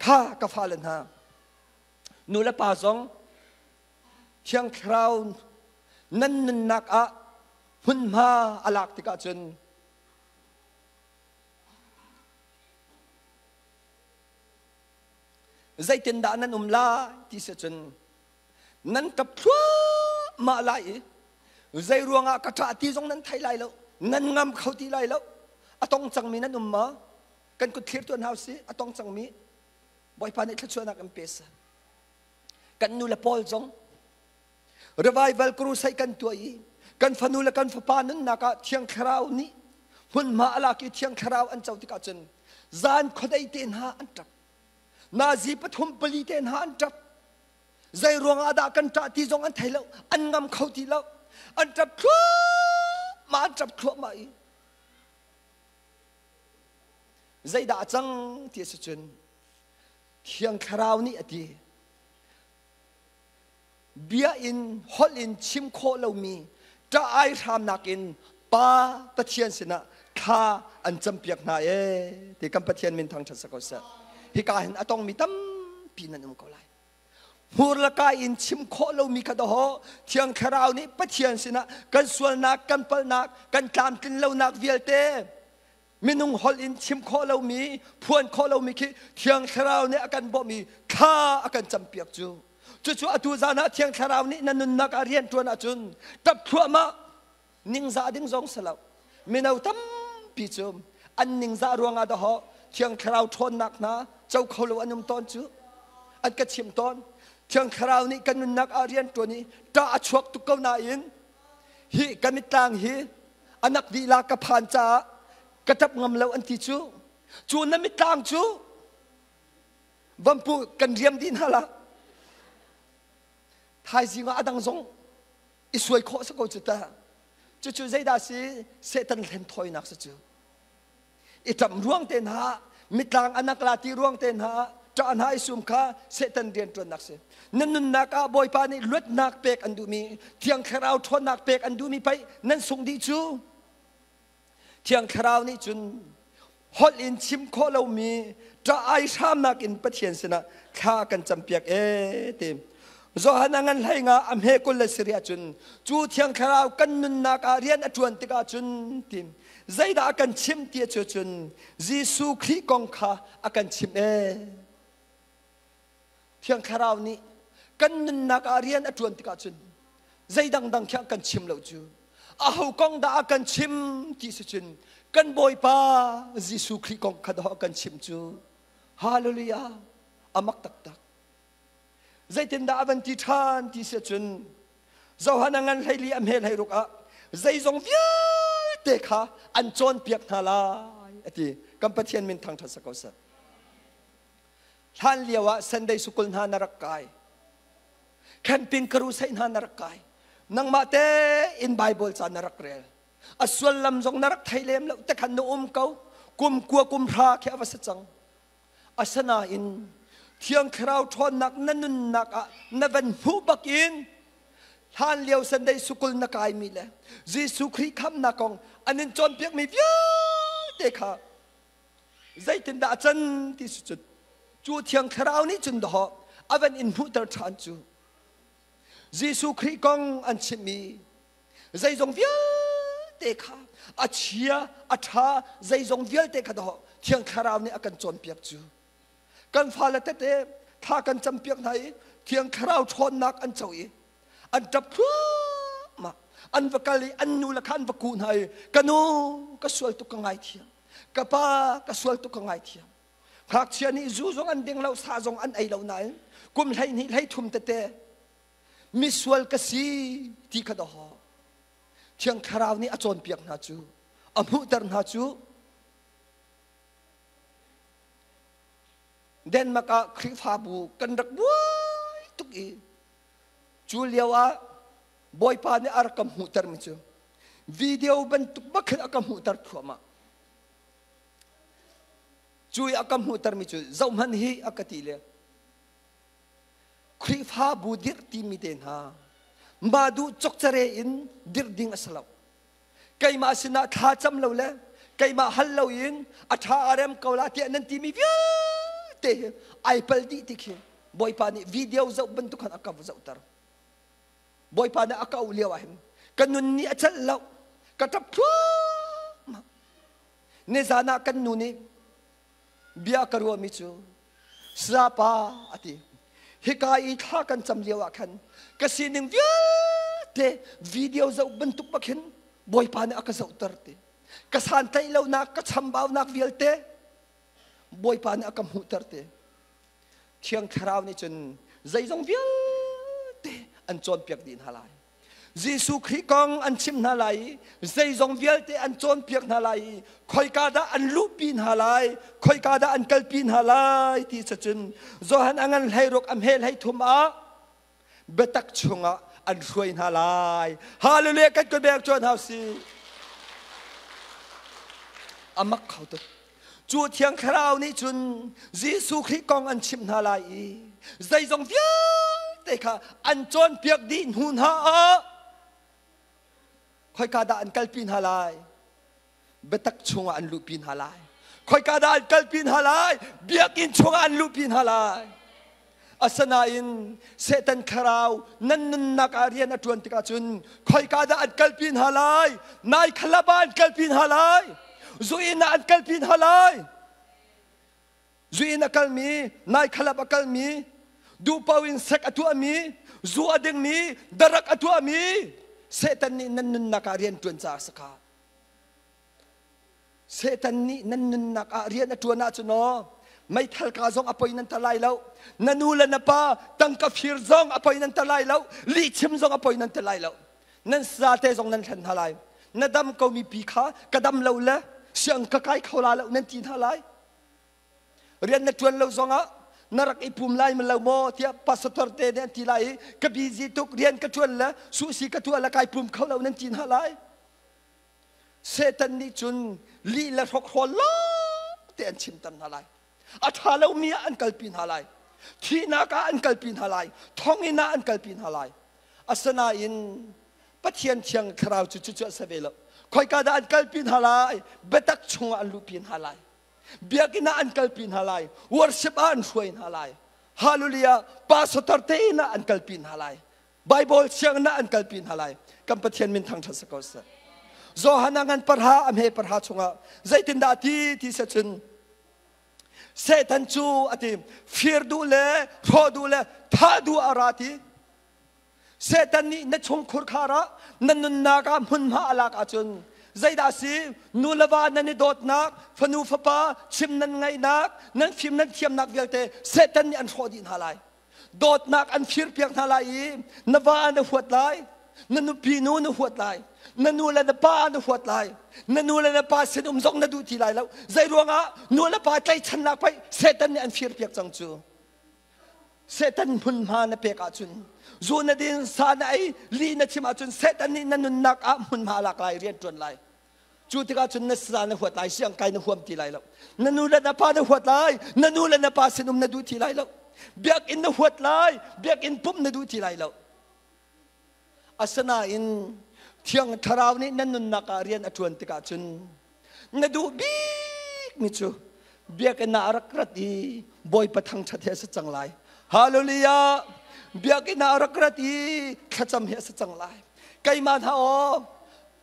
Kha ka fale hna. Nu le pa zong Thiang Thlarau nan nunnak ah hmunhma a lak tikah cun zeitindah nan um lai ti si cun nan ṭap thluahmah lai i zei ruangah ka ṭah ti zong nan thei lai lo, nan ngam kho ti lai lo. A tong cangmi nan um maw? Kan kut thlir tuan hau si. A tong cangmi Bawipa nih thluachuahnak in pe seh. Kan nu le pawl zong revival crusade kan tuah i kan fanu le kan fapa nunnak ah Thiang Thlarau nih hmunhma a lak i Thiang Thlarau an co tikah cun zan khuadei te hna an ṭap, nazi pathum pali te hna an ṭap. Zei ruangah dah kan ṭah ti zong an thei lo, an ngam kho ti lo, an ṭap thluahmah, an ṭap thluahmah i zeidah a cang ti a si cun Thiang Thlarau nih a ti, bia in holh in chim khawh lomi ṭah ai hramnak in Pa Pathian sinah thla an campiak hna ee ti. Kan Pathian min thangṭhat sa ko seh. Hika hin a tongmi tampi nan um ko lai. Hmur le ka in chim khawh lomi kha dawh Thiang Thlarau nih Pathian sinah kan sualnak, kan palhnak, kan tlamtlin lonak vialte minung holh in chim khawh lomi, phuan khawh lomi khi Thiang Thlarau nih a kan bawmh i thla a kan campiak cu. Cucu atu zan ah Thiang Thlarau nih na nunnak ah rian ṭuan ahcun ṭap thluahmah ningzah ding zong si lo. Mino tampi cu an ningzah ruangah dahawh Thiang Thlarau ṭhawnnak hna co kho lo an um tawn cu. An ka chim tawn. Thiang Thlarau nih kan nunnak ah rian ṭuan i ṭah a chuak tuk ko nain hi ka mitlang hi anak dih la ka phan caah ka ṭap ngam lo an ti cu. Cu na mitlang cu vampu kan riam dih hna la, thaizing ah a dang zong i suai khawh si ko cu ta. Cucu zeidah si? Satan hlen thawinak si cu. I ṭam ruang te hna, mitlang anak la ti ruang te hna, ṭah hna i sum kha Satan rian ṭuannak si. Nan nunnak ah Bawipa nih luatnak pek an duhmi, Thiang Thlarau ṭhawnnak pek an duhmi pei nan sung dih cu. Thiang Thlarau nih cun holh in chim khawh lomi ṭah ai hramnak in Pathian sinah thla kan campiak ee ti. Johan a ngan hlei nga a hme 20 le cun cu Thiang Thlarau kan nunnak ah rian a ṭuan tikah cun ti zeidah a kan chimh ti cu cun Jesuh Khrih kong kha a kan chimh ee. Thiang Thlarau nih kan nunnak ah rian a ṭuan tikah cun zei dangdang khi a kan chim lo cu. Aho kong dah a kan chim ti si cun kan Bawipa Jesuh Khrih kong kha dah a kan chim cu. Hallelujah! A mak taktak. Zeitindah a van ti ṭhan ti si cun Johan a ngan 14 a hme 16 ah zeizong vialte kha an cawnpiak hna lai a ti. Kan Pathian min thangṭhat sa ko seh. Hlan lio ah Sunday School hna na rak kai. Camping crusade hna na rak kai. Nangmah tein Bible ca na rak rel. A suallam zong na rak thei lem lo te khan na um ko. Kum kua kum hra khi a va si cang. Asinain Thiang Thlarau ṭhawnnak na nunnak ah na van hmuh bakin hlan lio Sunday School na kaimi le Jesuh Khrih khamnak kong an in cawnpiakmi vialte kha zeitindah a can ti si cun cu Thiang Thlarau nih cun dawh a van in hmuhter ṭhan cu. Jesuh Khrih kong an chimmi zeizong vialte kha, a chia a ṭha zeizong vialte kha dawh Thiang Thlarau nih a kan cawnpiak cu. Kan fale tete thla kan campiak hna i Thiang Thlarau ṭhawnnak an co i an ṭap thluahmah, an va kal i an nu le kha an va kuh hna i, ka nu, ka sual tuk, ka ngaithiam, ka pa, ka sual tuk, ka ngaithiam. Ngakchia nih zu zong an ding lo, sa zong an ei lo nain kum 12 13 tete misual ka si ti kha dawh Thiang Thlarau nih a cawnpiak hna cu, a hmuhter hna cu. Denmark ah Khrihfabu kan rak buai tuk i cu lio ah Bawipa nih a rak ka hmuhtermi cu video bantuk bak khin a ka hmuhter thluahmah. Cu i a ka hmuhtermi cu, zohhmanh hi a ka ti le, Khrihfabu dirh timi te hna mah duh cokcare in dirh ding a si lo. Keimah sinah thla cam lo le keimah hal lo in a ṭha a rem ko la tiah nan timi vialte hi ai pal dih ti khi. Bawipa nih video zoh bantuk khan a ka zohter. Bawipa nih a ka auh lio ah hin ka nun nih a celh lo. Ka ṭap thluahmah. Nizan ah kan nu nih bia ka ruahmi cu Sapa a ti. Hika i thla kan cam lio ah khan ka sining vialte video zoh bantuk bak hin Bawipa nih a ka zohter ti. Ka santlaih lonak, ka chambaunak vialte Bawipa nih a ka hmuhter ti. Thiang Thlarau nih cun zeizong vialte an cawnpiak dih hna lai. Jesuh Khrih kong an chimh hna lai i zeizong vialte an cawnpiak hna lai i khoika dah an luhpi hna lai, khoika dah an kalpi hna lai ti cun Johan a ngan 16 a hme 33 ah biatak chungah an hruai hna lai. Hallelujah kan kun bek chuan hau si. Amak kho tuk. Cu Thiang Thlarau nih cun Jesuh Khrih kong an chimh hna lai i zeizong vialte kha an cawnpiak dih hnu hna ah khoika dah an kalpi hna lai? Biatak chungah an luhpi hna lai. Khoika dah an kalpi hna lai? Biakinn chungah an luhpi hna lai. Asinain Satan thlarau nan nunnak ah rian a ṭuan tikah cun khoika dah an kalpi hna lai? Nai khalap ah an kalpi hna lai. Zu inn ah an kalpi hna lai. Zu inn a kalmi, nai khalap a kalmi, duhpaoh in sek a tuahmi, zu a dingmi, darak a tuahmi, Satan nih nan nunnak ah rian ṭuan caah a si kha. Satan nih nan nunnak ah rian a ṭuan ahcun aw meithal ka zong a poi nan ta lai lo na nu le na pa tangka fir zong a poi nan ta lai lo lihchim zong a poi nan ta lai lo nan sate zong nan hlen hna lai na dam ko mi pi kha ka dam lo le siang ka kai kho la lo nan ti hna lai rian na ṭuan lo zongah na rak i pum lai ma lo maw tiah pastor te nih an ti lai i ka busy tuk rian ka ṭuan le suhsi ka tuah le kai pum kho lo nan ti hna lai Satan nih cun lih le hrokhrawl lawng te an chimter hna lai. A ṭha lomi ah an kalpi hna lai. Thihnak ah an kalpi hna lai. Thonginn ah an kalpi hna lai. Asinain Pathian thiang thlarau cu cucu a si ve lo. Khoika dah an kalpi hna lai? Biatak chungah an luhpi hna lai. Biakinn ah an kalpi hna lai. Worship ah an hruai hna lai. Hallelujah! Pastor te inn ah an kalpi hna lai. Bible sianginn ah an kalpi hna lai. Kan Pathian min thangṭhat si ko seh. Johan a ngan parha a hme parha chungah zeitindah ti ti se cun Satan cu a ti fir duh le hrawh duh le thah duh a ra ti. Satan nih na chungkhur khar ah na nunnak ah hmunhma a lak ahcun zeidah si nu le va nan i dawtnak fanu fapa chim nan ngaihnak nan fim nan thiamnak vialte Satan nih an hrawh dih hna lai. Dawtnak an firpiak hna lai i na va na huat lai, na nupi nu na huat lai, na nu le na pa na huat lai, na nu le na pa sinum zong na duh ti lai lo. Zei ruangah nu le pa tlaichannak pei Satan nih an firpiak cang cu. Satan hmunhma na pek ahcun zu na din, sa na ei, li na chim ahcun Satan nih na nunnak ah hmunhma lak lai, rian ṭuan lai. Cu tikah cun na sa na huat lai, siang kai na huam ti lai lo. Na nu le na pa na huat lai, na nu le na pa sinum na duh ti lai lo. Biakinn na huat lai, biakinn pumh na duh ti lai lo. Asinain Thiang Thlarau nih na nunnak ah rian a ṭuan tikah cun na duh bikmi cu biakinn ah a rak rat i Bawipa thangṭhat hi a si cang lai. Hallelujah! Biakinn ah a rak rat i thlacam hi a si cang lai. Keimah hna aw,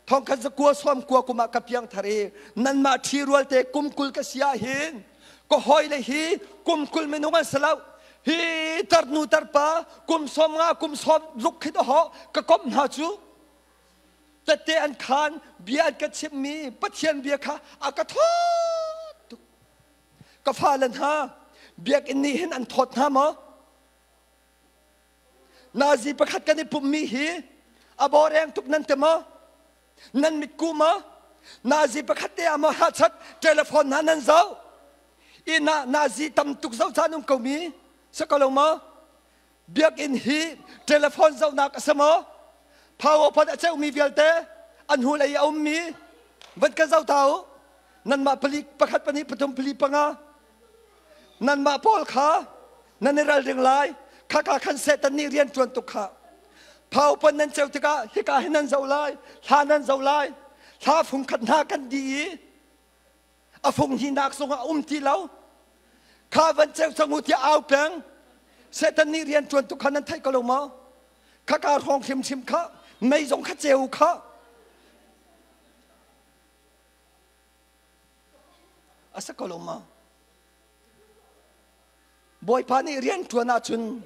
thongkhat zakua sawm kua kum ah ka piang thar i nanmah ṭhi rualte kum 20 ka si ah hin ka hawile hi kum 20 minung an si lo hi tarnu tarpa kum 50 kum 60 khi ho ka komh hna cu tette an khan bia an ka chimmi Pathian bia kha a ka thawt tuk ka fale hna biakinn nih hin an thawt hna maw Nazi pakhat kan i pummi hi a bawreng tuk nan ti maw? Nan mitku maw? Nazi pakhat te ah maw hachat telephone hna nan zoh? I na nazi tam tuk zoh caan um ko mi si ko lo maw? Biakinn hi telephone zohnak a si maw? Power point a ceumi vialte an hnulei i a ummi van ka zoh ta u. Nanmah pali pakhat pahnih pathum pali panga nanmah pawl kha nan i ralring lai khaka khan Satan nih rian ṭuan tuk kha phau pon nan ceu tikah hika hi nan zoh lai hla nan zoh lai hla fung khat hna kan di i a fung hinak zongah a um ti lo kha van ceu cang u tiah au peng. Satan nih rian ṭuan tuk kha nan theih ko lo maw? Khaka hrawng hrimhrim kha mei zong kha ceu kha a si ko lo maw? Bawipa nih rian ṭuan ahcun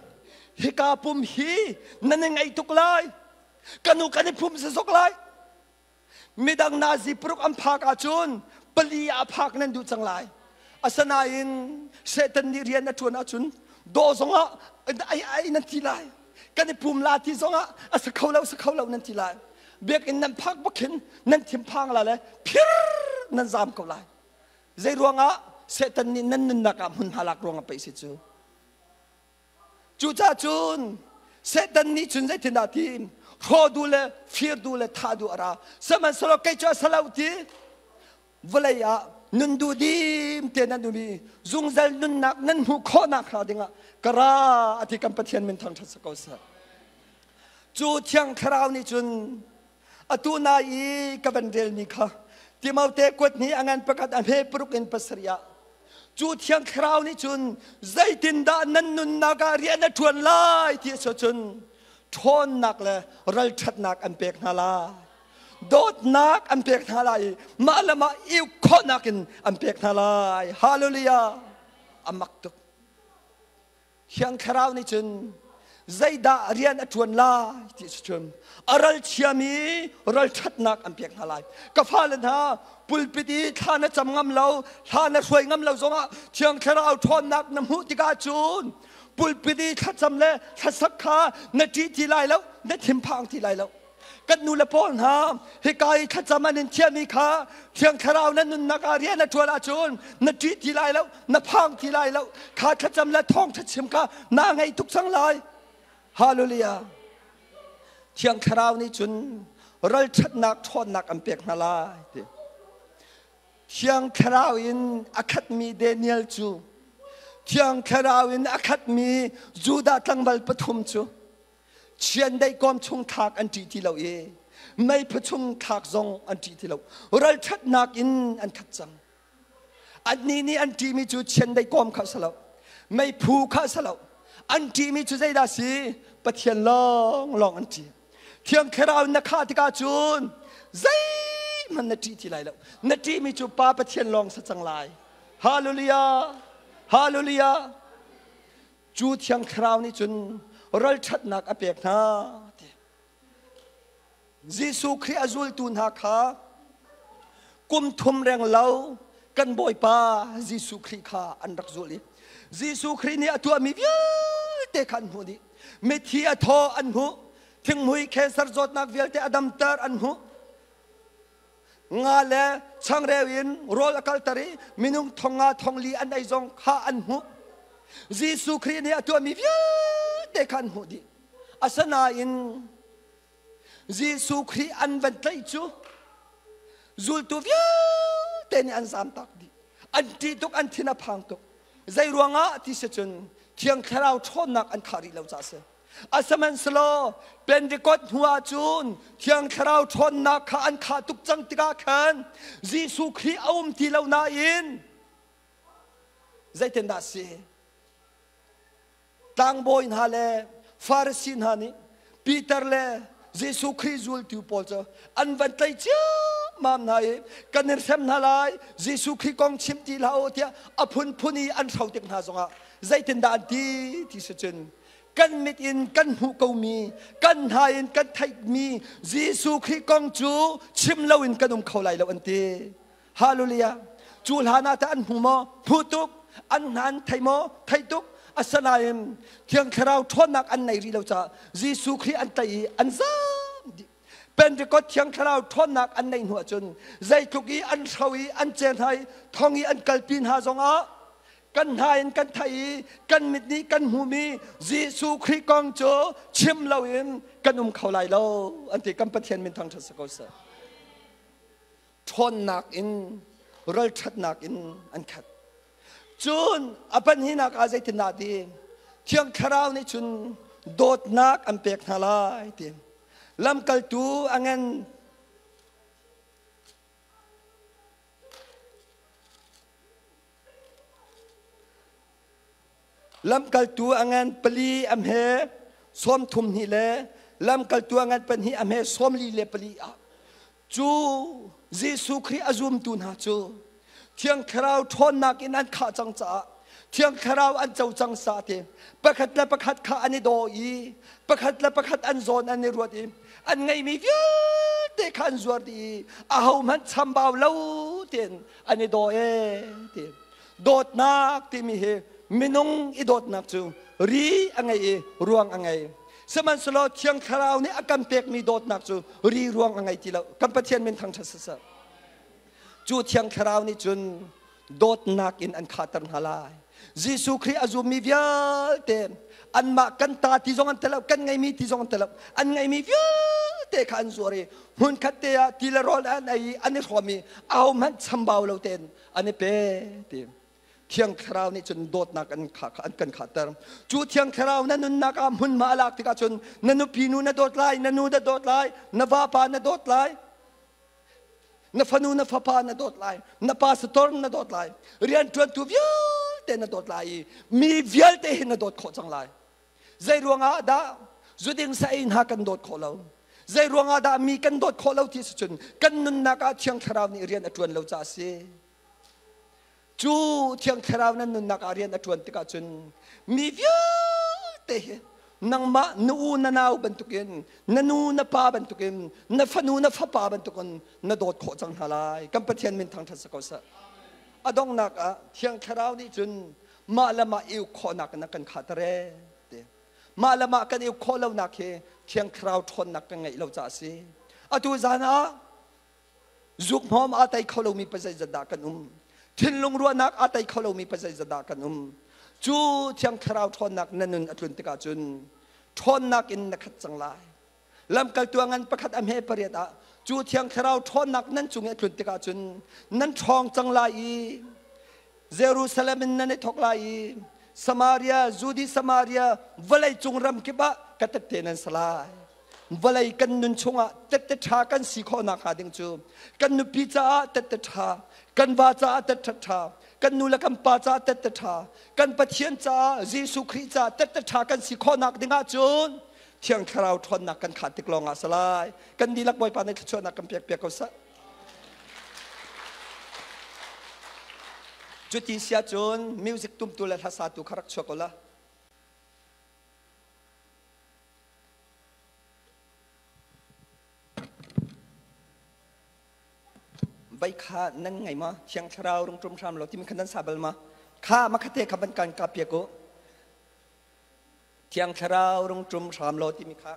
hika pum hi nan i ngaih tuk lai. Kan u kan i phum zok lai. Midang nazi paruk an phak ahcun pali ah phak nan duh cang lai. Asinain Satan nih rian a ṭuan ahcun dawh zongah ai ai nan ti lai. Kan i pum la ti zongah a si kho lo si kho lo nan ti lai. Biakinn nan phak bak khin nan thinphang la le phir nan zam ko lai. Zei ruangah Satan nih nan nunnak ah hmunhma lak ruangah pei si cu. Cucaah cun Satan nih cun zeitindah ti hrawh duh le fir duh le thah duh a ra. Sihmanhsehlaw kei cu a si lo ti vawlei ah nun duh dim te nan um i zungzal nunnak nan hmuh khawhnak hnga dingah ka ra a ti kan Pathian min thangṭhat si ko seh. Cu Thiang Thlarau nih cun atu nai i ka van relmi kha Timote kuat hnih a ngan pakhat a hme paruk in pasarih ah cu Thiang Thlarau nih cun zeitindah nan nunnak ah rian a ṭuan lai ti a si cun ṭhawnnak le ralṭhatnak an pek hna lai dawtnak an pek hna lai i mah le mah i uk khawhnak in an pek hna lai hallelujah a mak tuk Thiang Thlarau nih cun zeidah rian a ṭuan lai ti si cun a ralchiami ralṭhatnak an pek hna lai. Ka fale hna pulpit i thla na cam ngam lo, thla na hruai ngam lo zongah Thiang Thlarau ṭhawnnak na hmuh tikah cun pulpit i thlacam le thlasak kha na ṭih ti lai lo, na thinphang ti lai lo. Kan nu le pawl hna hika i thlacam an in thiahmi kha Thiang Thlarau na nunnak ah rian a ṭuan ahcun na ṭih ti lai lo, na phang ti lai lo. Kha thlacam le thawngṭha chim kha naa ngaih tuk cang lai. Hallelujah. Thiang Thlarau nih cun ralṭhatnak ṭhawnnak an pek hna lai ti. Thiang Thlarau in a khatmi Daniel cu Thiang Thlarau in a khatmi Judah tlangval pathum cu Chiandeih kawm chung thlak an ṭih ti lo i meiphu chung thlak zong an ṭih ti lo. Ralṭhatnak in an khat cang. Annih nih an ṭihmi cu chiandeih kawm kha a si lo. Meiphu kha a si lo. An ṭihmi cu zeidah a si? Pathian lawnglawng an ṭih. Thiang Thlarau in na khah tikah cun zeihmanh na ṭih ti lai lo. Na ṭihmi cu Pa Pathian lawng si cang lai. Hallelujah! Hallelujah! Cu Thiang Thlarau nih cun ralṭhatnak a pek hna ti. Jesuh Khrih a zultu hna kha kum thum reng lo kan Bawipa Jesuh Khrih kha an rak zul i Jesuh Khrih nih a tuahmi vialte kha an hmuh dih. Mithi a thaw an hmuh, thinghmui cancer zawtnak vialte a damter an hmuh. Nga le changreu in rawl a kalter i minung thong nga thong li an ei zong kha an hmuh. Jesuh Khrih nih a tuahmi vialte kha an hmuh dih. Asinain Jesuh Khrih an van tlaih cu zultu vialte nih an zamtak dih. An ṭih tuk, an thin a phang tuk. Zei ruangah ti si cun Thiang Thlarau ṭhawnnak an khah rih lo caah a si. Asihmanhsehlaw Pentecost hnu ah cun Thiang Thlarau ṭhawnnak kha an khah tuk cang tikah khan Jesuh Khrih a um ti lo nain zeitindah a si? Tlangbawi hna le Farasi hna nih Peter le Jesuh Khrih zultu pawl cu an van tlaih ciammam hna i kan in hrem hna lai Jesuh Khrih kong chim ti hlah u tiah a phunphun i an hro tik hna zongah zeitindah an ti ti si cun kan mit in kan hmuh komi kan hna in kan theihmi Jesuh Khrih kong cu chim loin kan um kho lai lo an ti. Hallelujah. Cu hlan ah tah an hmu maw? Hmu tuk. An hna an thei maw? Thei tuk. Asinain Thiang Thlarau ṭhawnnak an nei rih lo caah Jesuh Khrih an tlaih i an zaam dih. Pentecost Thiang Thlarau ṭhawnnak an neih hnu ahcun zeitluk i an hro i an ce hna i thong i an kalpi hna zongah kan hna in kan theih i kan mit nih kan hmuhmi Jesuh Khrih kong cu chim loin kan um kho lai lo an ti kan Pathian min thangṭhat si ko seh. Ṭhawnnak in ralṭhatnak in an khat. Cun a pahnihnak ah zeitindah ti Thiang Thlarau nih cun dawtnak an pek hna lai ti. Lamkaltu a ngan Lamkaltu a ngan pali a hme 32 le lamkaltu a ngan pahnih a hme 44 ah cu Jesuh Khrih a zumtu hna cu Thiang Thlarau ṭhawnnak in an khah cang caah Thiang Thlarau an co cang sa te pakhat le pakhat kha an i daw i pakhat le pakhat an zawn an i ruat i an ngeihmi vialte kha an zuar dih i ahohmanh chambau lo tein an i daw ee ti dawtnak timi hi minung i dawtnak cu ri a ngei i ruang a ngei sihmanhsehlaw Thiang Thlarau nih a kan pekmi dawtnak cu ri ruang a ngei ti lo kan Pathian min thangṭhat siseh Cu Thiang Thlarau nih cun dawtnak in an khahter hna lai. Jesuh Khrih a zummi vialte anmah kan ta ti zong an tel lo, kan ngeimi ti zong an tel lo. An ngeimi vialte kha an zuar i hmunkhat te ah ti le rawl an ei i an i hrawm i ahohmanh chambau lo tein an i pe ti. Thiang Thlarau nih cun dawtnak an kha an kan khahter. Cu Thiang Thlarau na nunnak ah hmunhma a lak tikah cun na nupi nu na dawt lai, na nu na dawt lai, na vapa na dawt lai, na fanu na fapa na dawt lai na pastor na dawt lai rianṭuantu vialte na dawt lai i mi vialte hi na dawt khawh cang lai zei ruangah dah zuding sa ei hna kan dawt khawh lo zei ruangah dah mi kan dawt khawh lo ti si cun kan nunnak ah thiang thlarau nih rian a ṭuan lo caah a si Cu Thiang Thlarau nan nunnak ah rian a ṭuan tikah cun mi vialte hi nangmah na u na nau bantukin na nu na pa bantukin na fanu na fapa bantukin na dawt khawh cang hna lai. Kan Pathian min thangṭhat si ko seh. A donghnak ah Thiang Thlarau nih cun mah le mah i uk khawhnak in a kan khahter ee ti. Mah le mah kan i uk khawh lonak hi Thiang Thlarau ṭhawnnak kan ngeih lo caah a si. Atu zan ah Zukhmawm aa tei kho lomi pa zeizat dah kan um? Thinlung ruahnak aa tei kho lomi pa zeizat dah kan um? Cu Thiang Thlarau ṭhawnnak na nun a tlun tikah cun ṭhawnnak in na khat cang lai. Lamkaltu a ngan pakhat a hme pariat ah cu Thiang Thlarau ṭhawnnak nan cung i a tlun tikah cun nan ṭhawng cang lai i Jerusalem in nan i thawk lai i Samaria, Judi Samaria, vawlei cung ram kip ah ka tette nan si lai. Vawlei kan nun chungah tette ṭha kan si khawh nakhnga ding cu kan nupi caah tette ṭha, kan va caah tette ṭha, kan nu le kan pa caah tette ṭha, kan Pathian caah Jesuh Khrih caah tette ṭha kan si khawh nak ding ahcun Thiang Thlarau ṭhawnnak kan khah tik lawngah si lai. Kan dihlak Bawipa nih thluachuahnak kan pek piak ko seh. Cuti si ahcun music tumtu le hlasatu kha rak chuak u la. Vai kha nan ngai ma? Thiang Thlarau rung ṭum hram lo timi kha nan sa bal ma? Kha makhate kha van kan ka piak u. Thiang Thlarau rung ṭum hram lo timi kha.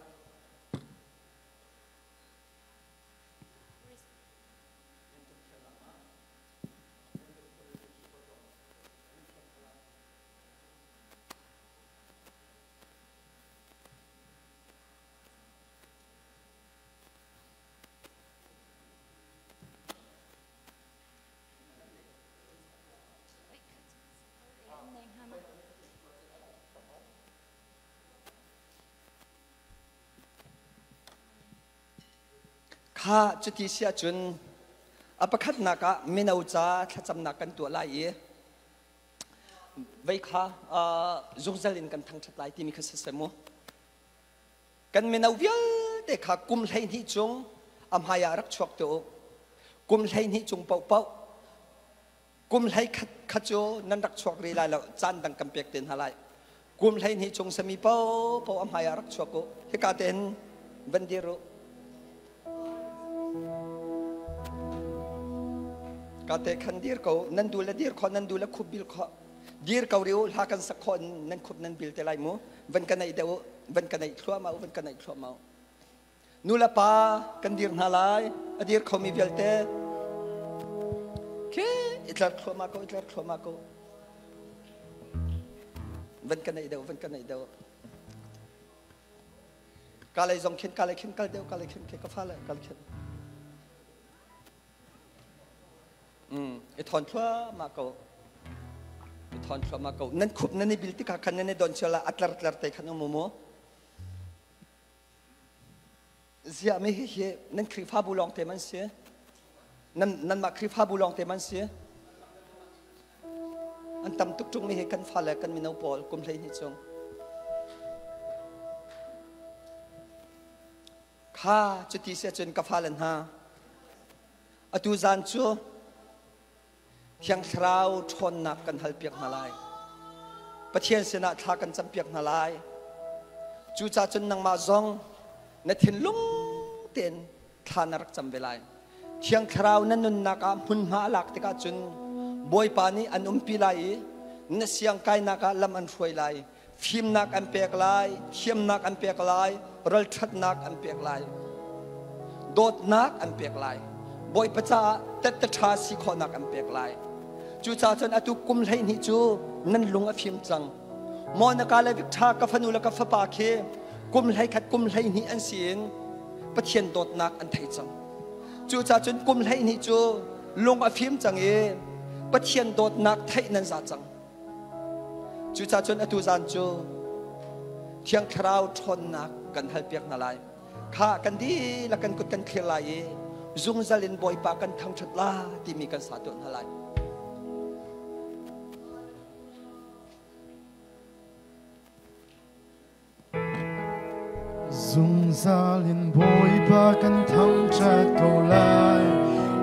Kha cuti si ahcun a pakhatnak ah mino ca thlacamnak kan tuah lai i vei kha zungzal in kan thangṭhat lai timi kha siseh mu. Kan mino vialte kha kum 12 cung a hmai ah rak chuak te u. Kum 12 cung paohpaoh kum 11 kha cu nan rak chuak rih lai lo caan dang kan pek te hna lai. Kum 12 chung sami paohpaoh a hmai ah rak chuak u. Hika tein van dir u. Ka te khan dir ko nan du le dir kho nan du le khup bil kho dir ko ri u hla kan sak kho nan khup nan bil te lai mu van ka neih deuh van ka neih thluahmah u van ka neih thluahmah u nu le pa kan dir hna lai a dir khomi vialte khi i tlar thluahmah ko i tlar thluahmah ko van ka neih deuh van ka neih deuh ka lei zong khin ka lei khin kal deuh ka lei khin ke ka fa le kal khin I thawn thluahmah ko. I thawn thluahmah ko. Nan khup nan i bil tikah khan nan i don sial ah a tlar tlar te khan um mu. Ziah mi hi nan Khrihfabu lawng te man si. Nan nanmah Khrihfabu lawng te man si. An tam tuk ṭungmi hi kan fale kan mino pawl kum 12 chung. Kha cuti si ahcun ka fale hna, atu zan cu Thiang Thlarau ṭhawnnak kan halpiak hna lai. Pathian sinah thla kan campiak hna lai. Cucaah cun nangmah zong na thinlung tein thla na rak cam ve lai. Thiang Thlarau na nunnak ah hmunhma a lak tikah cun Bawipa nih an umpi lai i na siangkainak ah lam an hruai lai. Fimnak an pek lai, thiamnak an pek lai, ralṭhatnak an pek lai, dawtnak an pek lai. Bawipa caah tette ṭha si khawhnak an pek lai. Cucaah cun atu kum 12 cu nan lung a fim cang. Monica le Victor ka fanu le ka fapa khi kum 11 kum 12 an si in Pathian dawtnak an thei cang. Cucaah cun kum 12 cu lung a fim cang i Pathian dawtnak theih nan za cang. Cucaah cun atu zan cu Thiang Thlarau ṭhawnnak kan halpiak hna lai. Kha kan dihlak kan kut kan thlir lai i zungzal in Bawipa kan thangṭhat la timi kan sa tuah hna lai. Zungzal in Bawipa kan thangṭhat ko lai.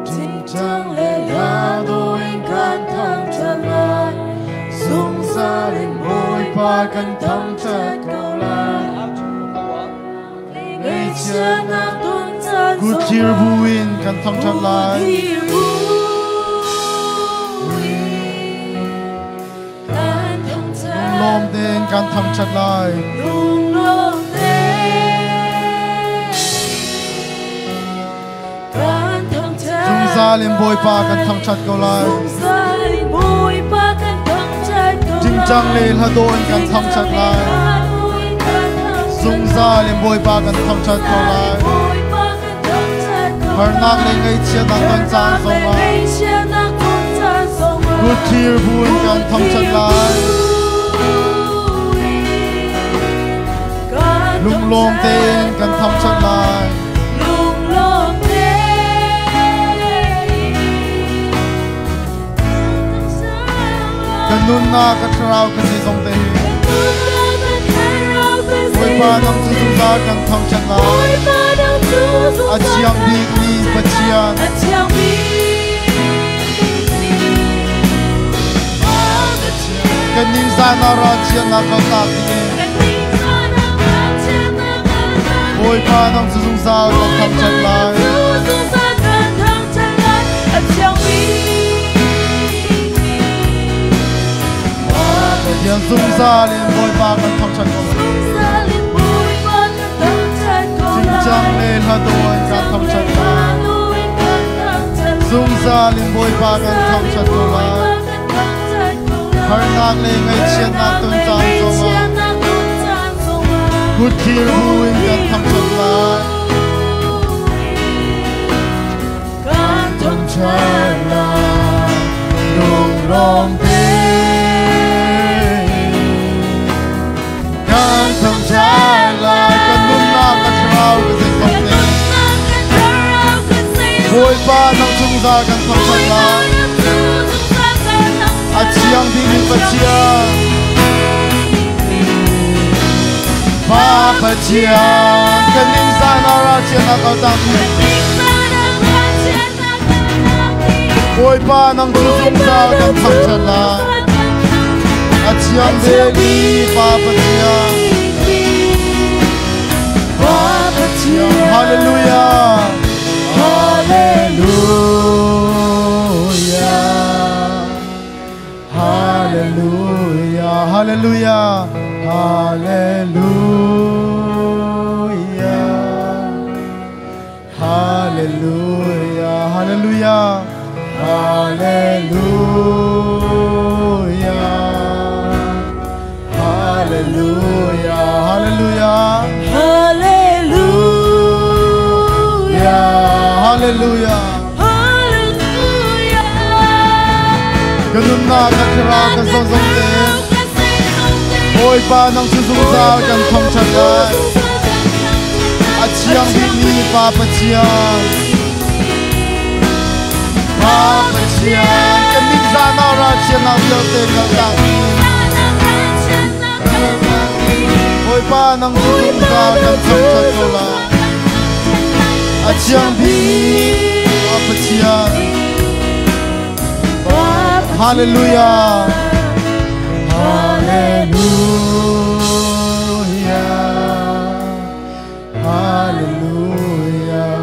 Ṭingṭang le hla dawh in kan thangṭhat lai. Zungzal in Bawipa kan thangṭhat ko lai. Ngaihchiatnak ton caan Kut thlir buin kan thangṭhat lai. Lunglawm tein kan thangṭhat lai. Lunglawm tein kan thangṭhat. Zungzal in Bawipa kan thangṭhat ko lai. Zungzal in Bawipa kan thangṭhat ko lai. Ṭingṭang le hla dawh in kan thangṭhat lai. Zungzal in Bawipa kan thangṭhat ko lai. Harnak le ngaihchiatnak ton caan zongah kut thlir buin kan thangṭhat lai. Lunglawm tein kan thangṭhat lai. Lunglawm tein Kan nunnak, ka thlarau, ka zeizong te hi Bawipa nang cu zungzal kan thangṭhat lai. A thiang bikmi Pathian. A thiang bikmi Pathian. Kan ningzah na ralchiatnak kaltak dingin Kan ningzahnak ralchiatnak kaltak Bawipa nang cu zungzal kan thangṭhat lai. Zungzal kan thangṭhat lai. A thiang bikmi Pathian zungzal in Bawipa kan thangṭhat ko lai. Zungzal in Bawipa kan thangṭhat ko lai. Ṭingṭang le hla dawh in kan thangṭhat lai. Zungzal in Bawipa kan thangṭhat ko lai. Harnak le ngaihchiatnak ton caan zongah kut thlir buin kan thangṭhat lai. Kan Thangṭhat lai. Lunglawm tein kan thangṭhat lai. Kan nunnak, kan thlarau, kan zeizong te. Bawipa nang zungzal kan thangṭhat lai. A thiang bikmi Pathian. Pa Pathian, kan ningzahnak ralchiatnak kaltak ding. Bawipa nang cu zungzal kan thangṭhat lai. A thiang bikmi Pa Pathian. Pa Pathian. Hallelujah. Hallelujah. Hallelujah. Hallelujah. Hallelujah. Hallelujah. Hallelujah. Hallelujah. Hallelujah. Hallelujah. Hallelujah. Hallelujah. Hallelujah. Kan nunnak kan thlarau kan zongzong te. Bawipa nang cu zungzal kan thangṭhat lai. A thiang bikmi Pa Pathian. Pa Pathian kan ning Zana ralchiatnak vialte kaltak dih. Bawipa nang cu zungzal kan thangṭhat ko lai. A thiang bik Pa Pathian. Hallelujah. Hallelujah. Hallelujah.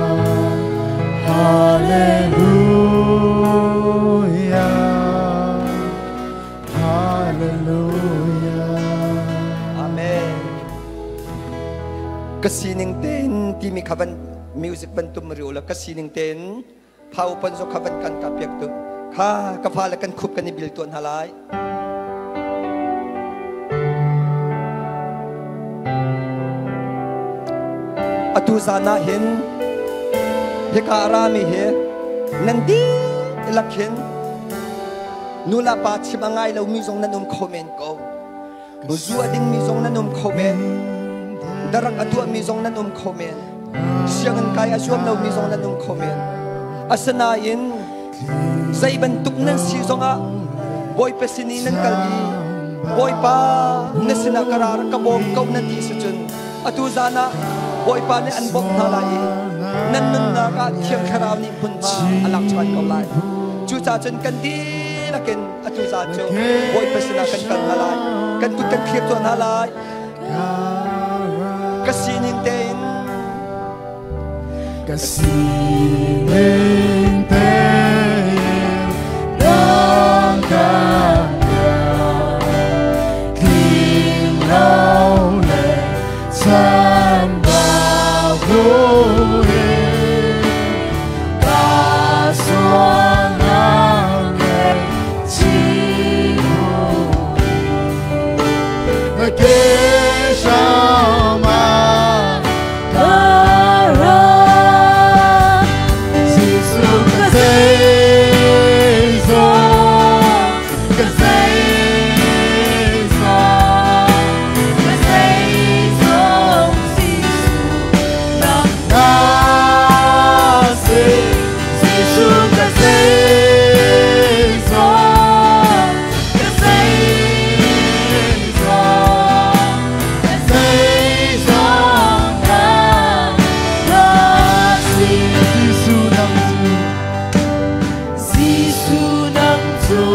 Hallelujah. Hallelujah. Amen. Ka sining tein timi kha van music van tum ri ula ka sining tein phau pon zo kha van kan ka piak tu kha ka fa le kan khup kan i bil tuan hna lai. Atu zan ah hin hika a rami hi nan dihlak hin nu le pa chim a ngai lomi zong nan um kho men ko. Zu a dingmi zong nan um kho men. Darak a tuahmi zong nan um kho men. Sianginn kai a zuam lomi zong nan um kho men. Asinain zei bantuk nan si zongah Bawipa sin i nan kal i Bawipa na sinah ka ra ka bawm ko nan ti si cun atu zan ah Bawipa nih an bawmh hna lai i nan nunnak ah Thiang Thlarau nih hmunhma a lak ṭhan ko lai. Cucaah cun kan dihlak in atu zan cu Bawipa sinah kan kal hna lai. Kan kut kan thlir tuah hna lai. Ka sining tein Ka sining tein dang ka tling lo le chambau buin ka sualnak he chim Na ke hram ah ka ra Jesuh ka zeizong ka zeizong ka zeizong Jesuh nang na si Jesuh ka zeizong ka zeizong ka zeizong nang na si Jesuh nang cu Jesuh nang cu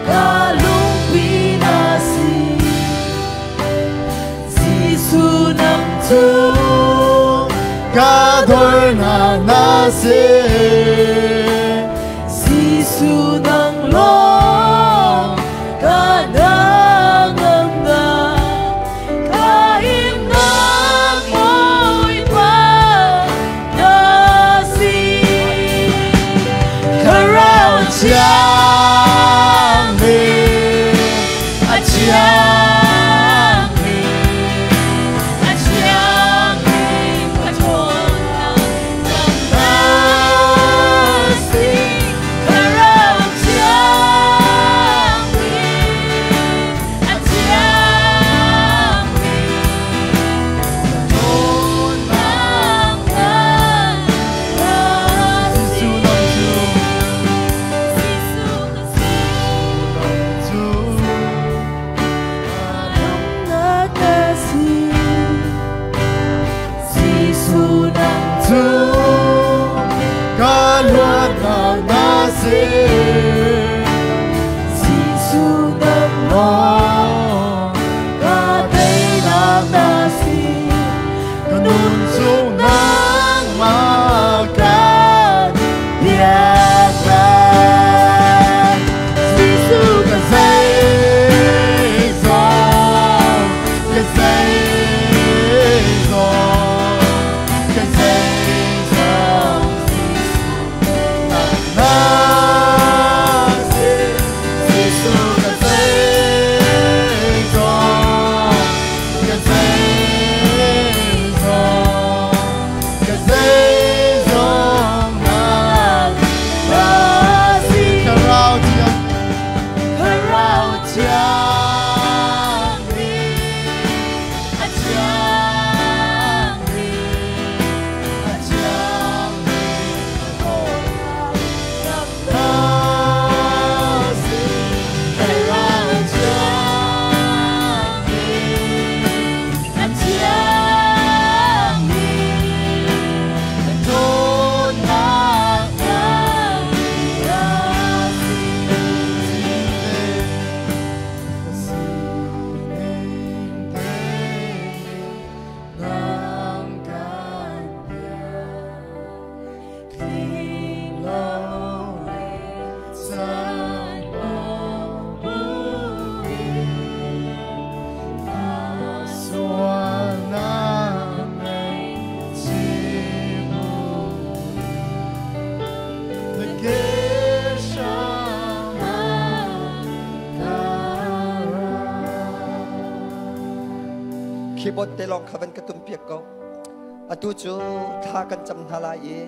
ka lungpi na si Jesuh nang cu ka dornak na si Jesuh nang lawng ka nangamnak ka himnak Bawipa na si Thlarau Thiang mi a thiang mi a thiang mi ka ṭhawnnak nang na Keyboard te lawng kha van ka tum piak ko. Atu cu thla kan cam hna lai i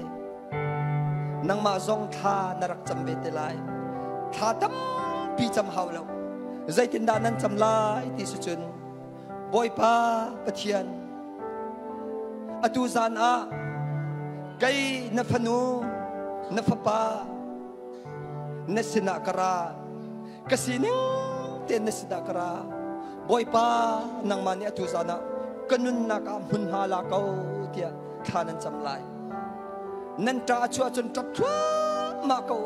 nangmah zong thla na rak cam ve te lai. Thla tampi cam hau lo. Zeitindah nan cam lai ti si cun Bawipa Pathian atu zan ah kei na fanu na fapa na sinah ka ra ka sining tein na sinah ka ra Bawipa nangmah nih atu zan ah ka nunnak ah hmunhma la ko tiah thla nan cam lai nan ṭah a chuah cun ṭap thluahmah ko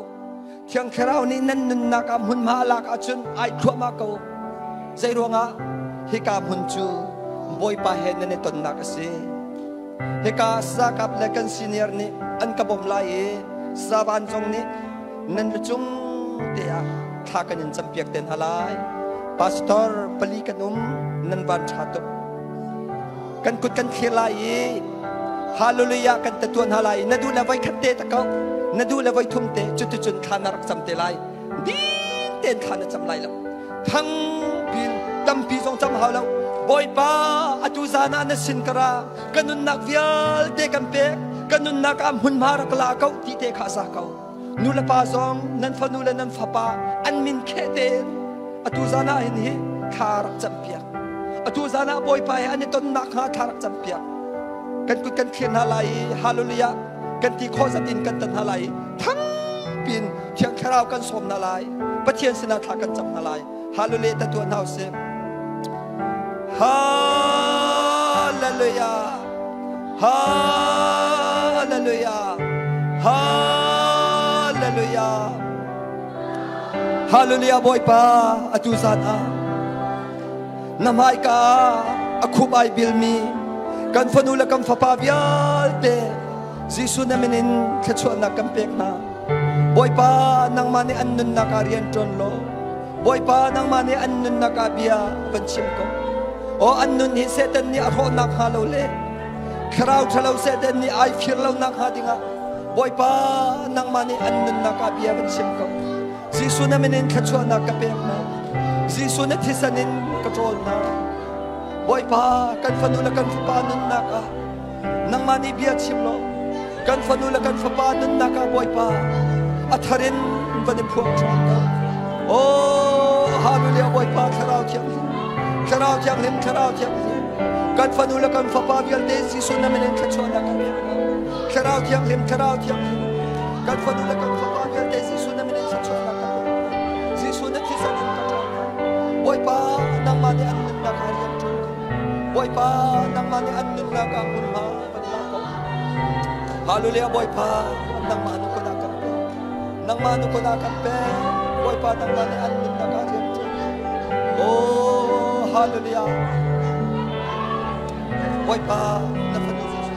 Thiang Thlarau nih nan nunnak ah hmunhma a lak ahcun ai thluahmah ko zei ruangah hika hmun cu Bawipa he nan i tonnak a si hika sakap le kan senior nih an ka bawmh lai i savan zong nih nan lucung te ah thla kan in campiak te hna lai pastor pali kan um nan van ṭha tuk kan kut kan thlir lai i hallelujah kan te tuan hna lai na duh le voi khat te ta ko na duh le voi thum te cuticun thla na rak cam te lai din tein thla na cam lai lo thang pin tampi zong cam hau lo bawipa atu zan ah na sin ka ra ka nunnak vialte kan pek ka nunnak ah hmunhma rak la ko ti te kha za ko nu le pa zong nan fanu le nan fapa an min kheh tein atu zan ah hin hi thla rak cam piak atu zan ah bawipa he an i tonnak hnga thla rak cam piak kan kut kan thlir hna lai i hallelujah kan ti khawh zat in kan tan hna lai i thangpin thiang thlarau kan sawm hna lai pathian sinah thla kan cam hna lai hallelujah ta tuah hna usih hallelujah hallelujah hallelujah hallelujah bawipa atu zan ah na hmaika a khup ai bilmi kan fanu le kan fapa vialte Jesuh na min in thluachuahnak kan pek hna Bawipa nangmah nih an nunnak ah rian ṭuan law Bawipa nangmah nih an nunnak ah bia van chim ko aw an nun hi Satan nih a hrawhnak hnga lo le thlarau ṭhalo Satan nih ai fir lonak hnga dingah Bawipa nangmah nih an nunnak ah bia van chim ko Jesuh na min in thluachuahnak ka pek hna Jesuh na thisen in ka ṭawl hna Bawipa kan fanu le kan fapa nunnak ah nangmah nih bia chim law kan fanu le kan fapa nunnak ah Bawipa a thar in van i phuang ṭhan ko Oh hallelujah Bawipa thlarau thianghlim thlarau thianghlim thlarau thianghlim kan fanu le kan fapa vialte Jesuh na min in thluachuahnak kan pek hna thlarau thianghlim thlarau thianghlim kan fanu le kan fapa vialte Jesuh na min in thluachuahnak kan pek hna Jesuh na thisen in ka ṭawl hna Bawipa nangmah nih an nunnak ah rian ṭuan ko Bawipa nangmah nih an nunnak ah hmunhma van la ko Hallelujah Bawipa nangmah nu kut ah kan pek nangmah nu kut ah kan pek Bawipa nangmah nih an nunnak ah rian ṭuan Oh hallelujah Bawipa na fanu Jesuh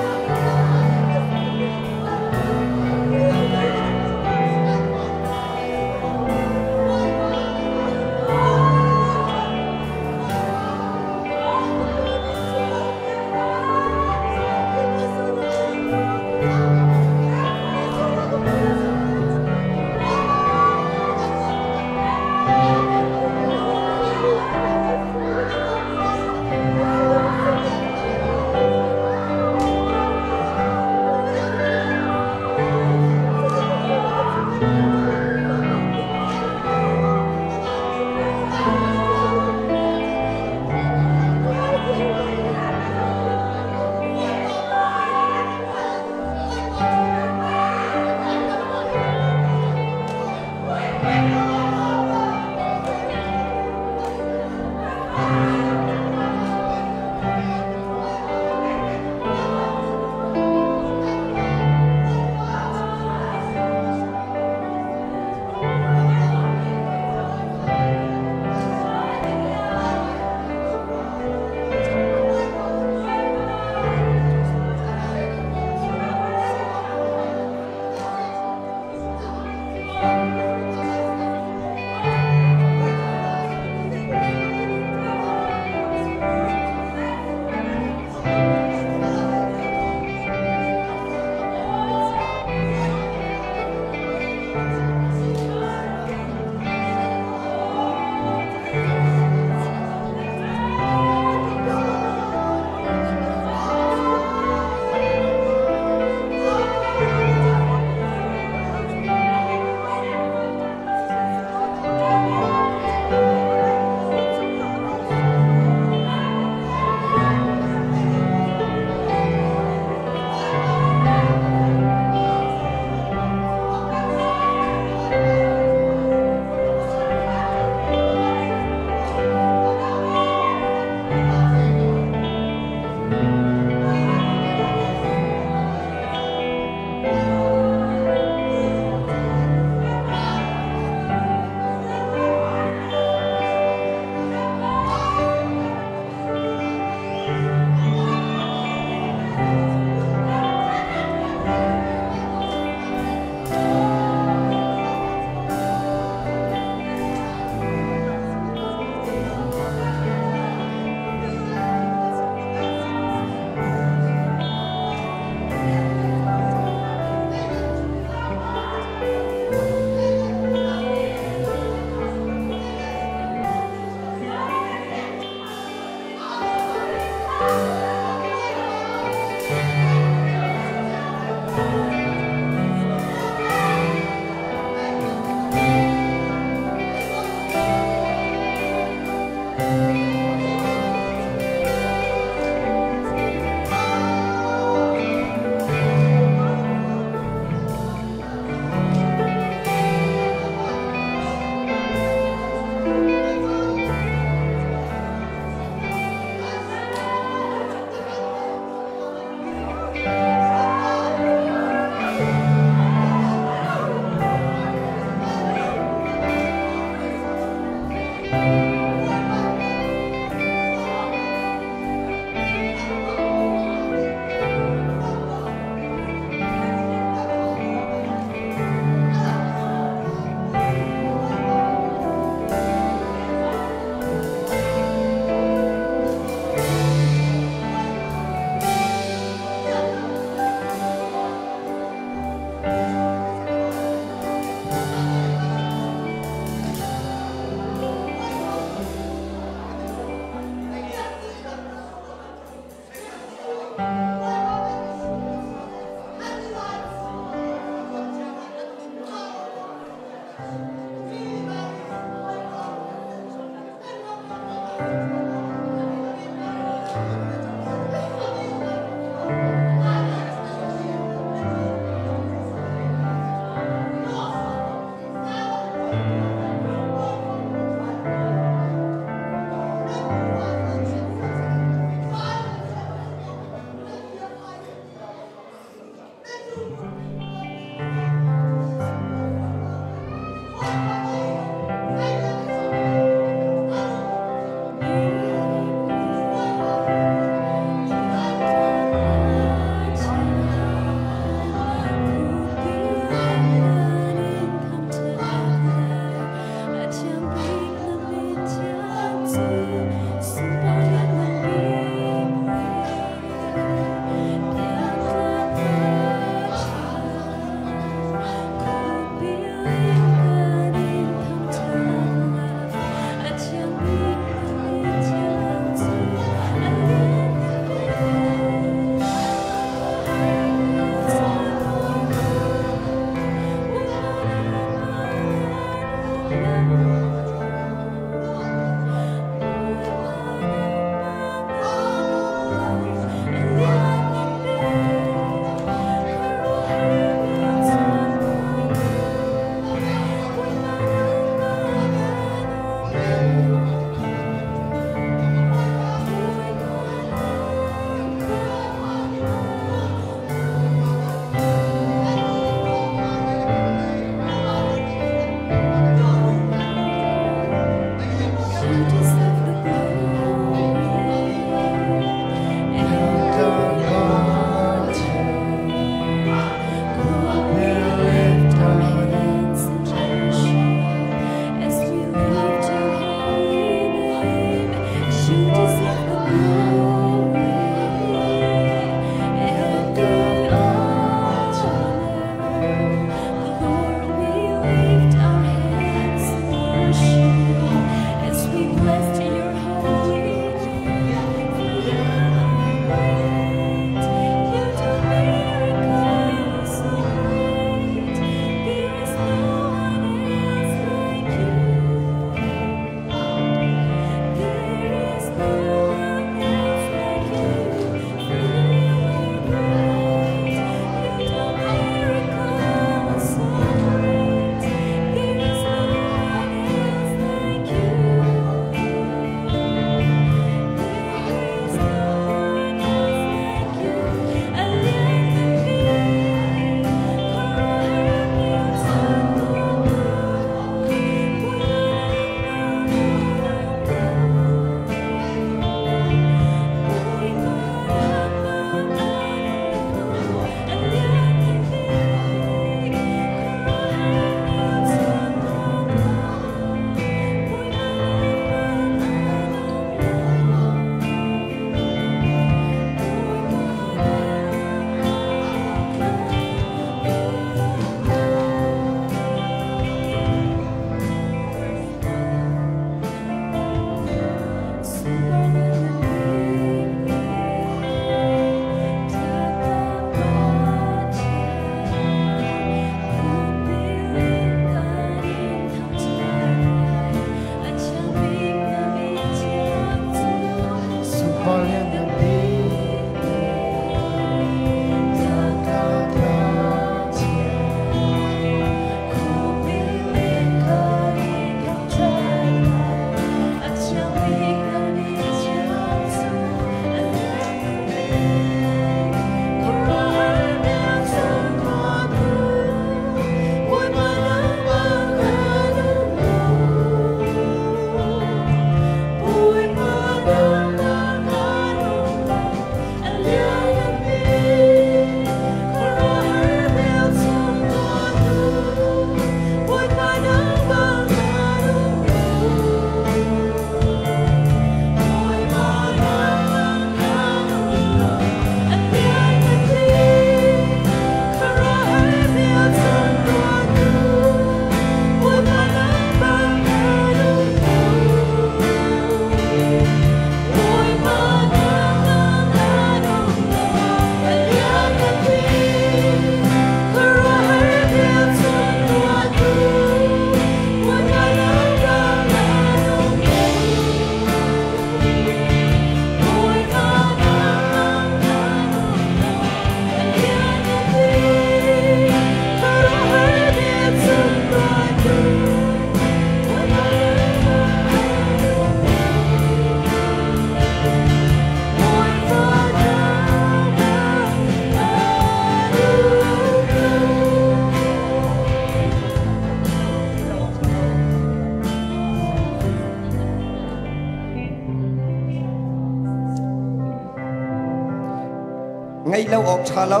Ngei lo awk ṭha lo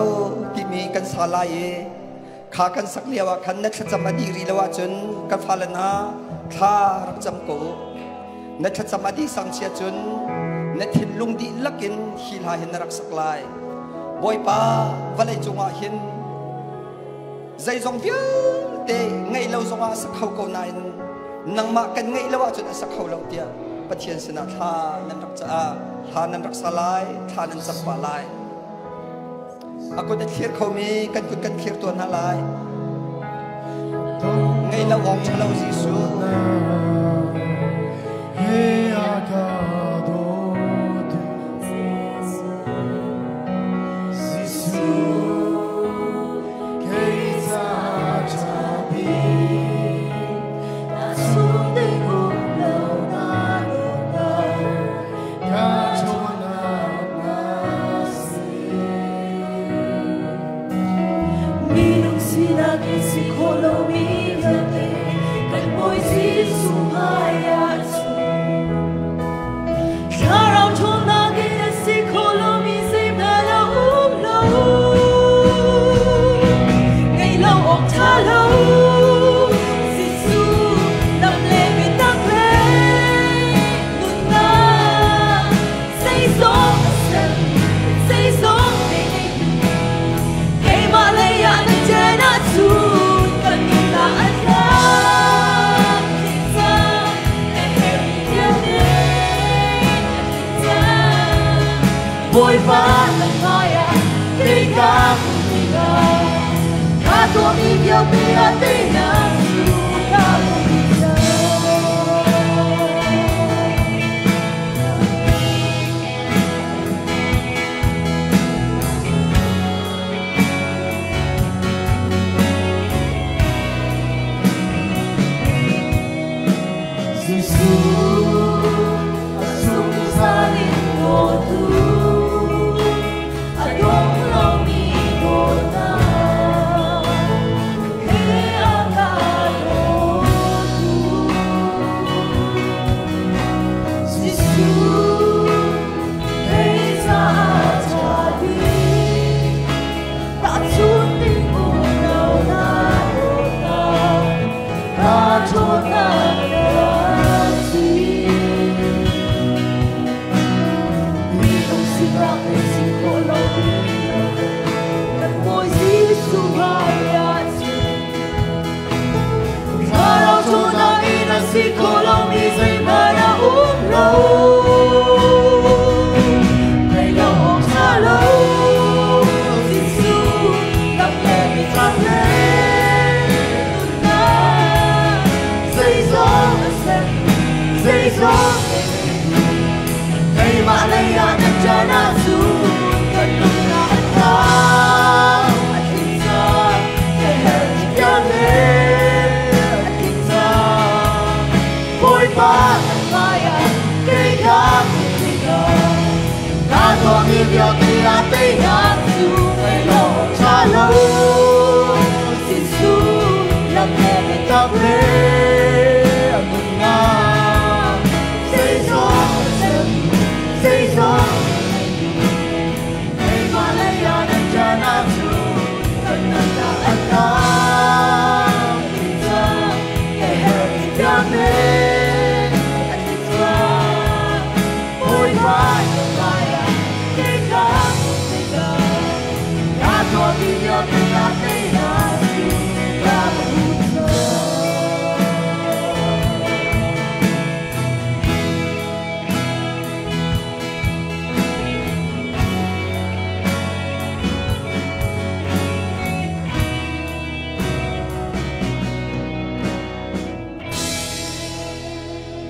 timi kan sa lai i kha kan sak lio ah khan na thlacam a dih rih lo ahcun ka fale hna thla rak cam ko u. Na thlacam a dih sang chia cun na thinlung dihlak in hi hla hin na rak sak lai. Bawipa vawlei cungah hin zeizong vialte ngeih lo zongah a sa kho ko nain nangmah kan ngeih lo ahcun a sa kho lo tiah Pathian sinah thla nan rak caah thla nan rak sa lai, thla nan cam pah lai. A kut a thlir khomi kan kut kan thlir tuan hna lai. Ngei lo awk ṭhalo Jesuh. Minung sinak in si khawh lomi vialte kan Bawi Jesuh hmaiah Thlarau ṭhawnnak in a si khawh lomi zeihmanh a um lo. Ngeih lo awk ṭha lo. Jesuh lam le biatak le nunnak zeizong a ser, zeizong ngei. Keimah lei ah na ṭen ahcun kan nunnak a tlak cang. Bawipa na hmaiah kei ka hmu tikah ka tuahmi vialte ah teinak cu ka hmu cang. Jesuh a zungzal in dawtu a dong lomi dawtnak he a ka dawtu. Jesuh kei caah ṭha bik tahchunh ding um lo na dawtnak ka ṭhawnnak na si. Minung sinak in si khawh lo kan Bawi Jesuh hmaiah cun Thlarau ṭhawnnak in a si khawh lomi zeihmanh a um lo. Ngei lo awk ṭha lo. Jesuh lam le biatak le nunnak zeizong a ser, zeizong keimah lei ah na ṭan ahcun kan nunnak a tlau, a tling cang, ka herhmi vialte a tling cang. Bawipa na hmaiah kei ka hmu tikah ka tuahmi vialte ah teinak cu ngei lo awk ṭha lo. Jesuh lam le biatak le nunnak zeizong a ser, zeizong keimah lei ah na ṭan ahcun kan nunnak a tlau cang. Ka herhmi vialte a tling cang. Bawipa na hmaiah kei ka hmu tikah ka tuahmi vialte ah teinak cu ka hmu cang.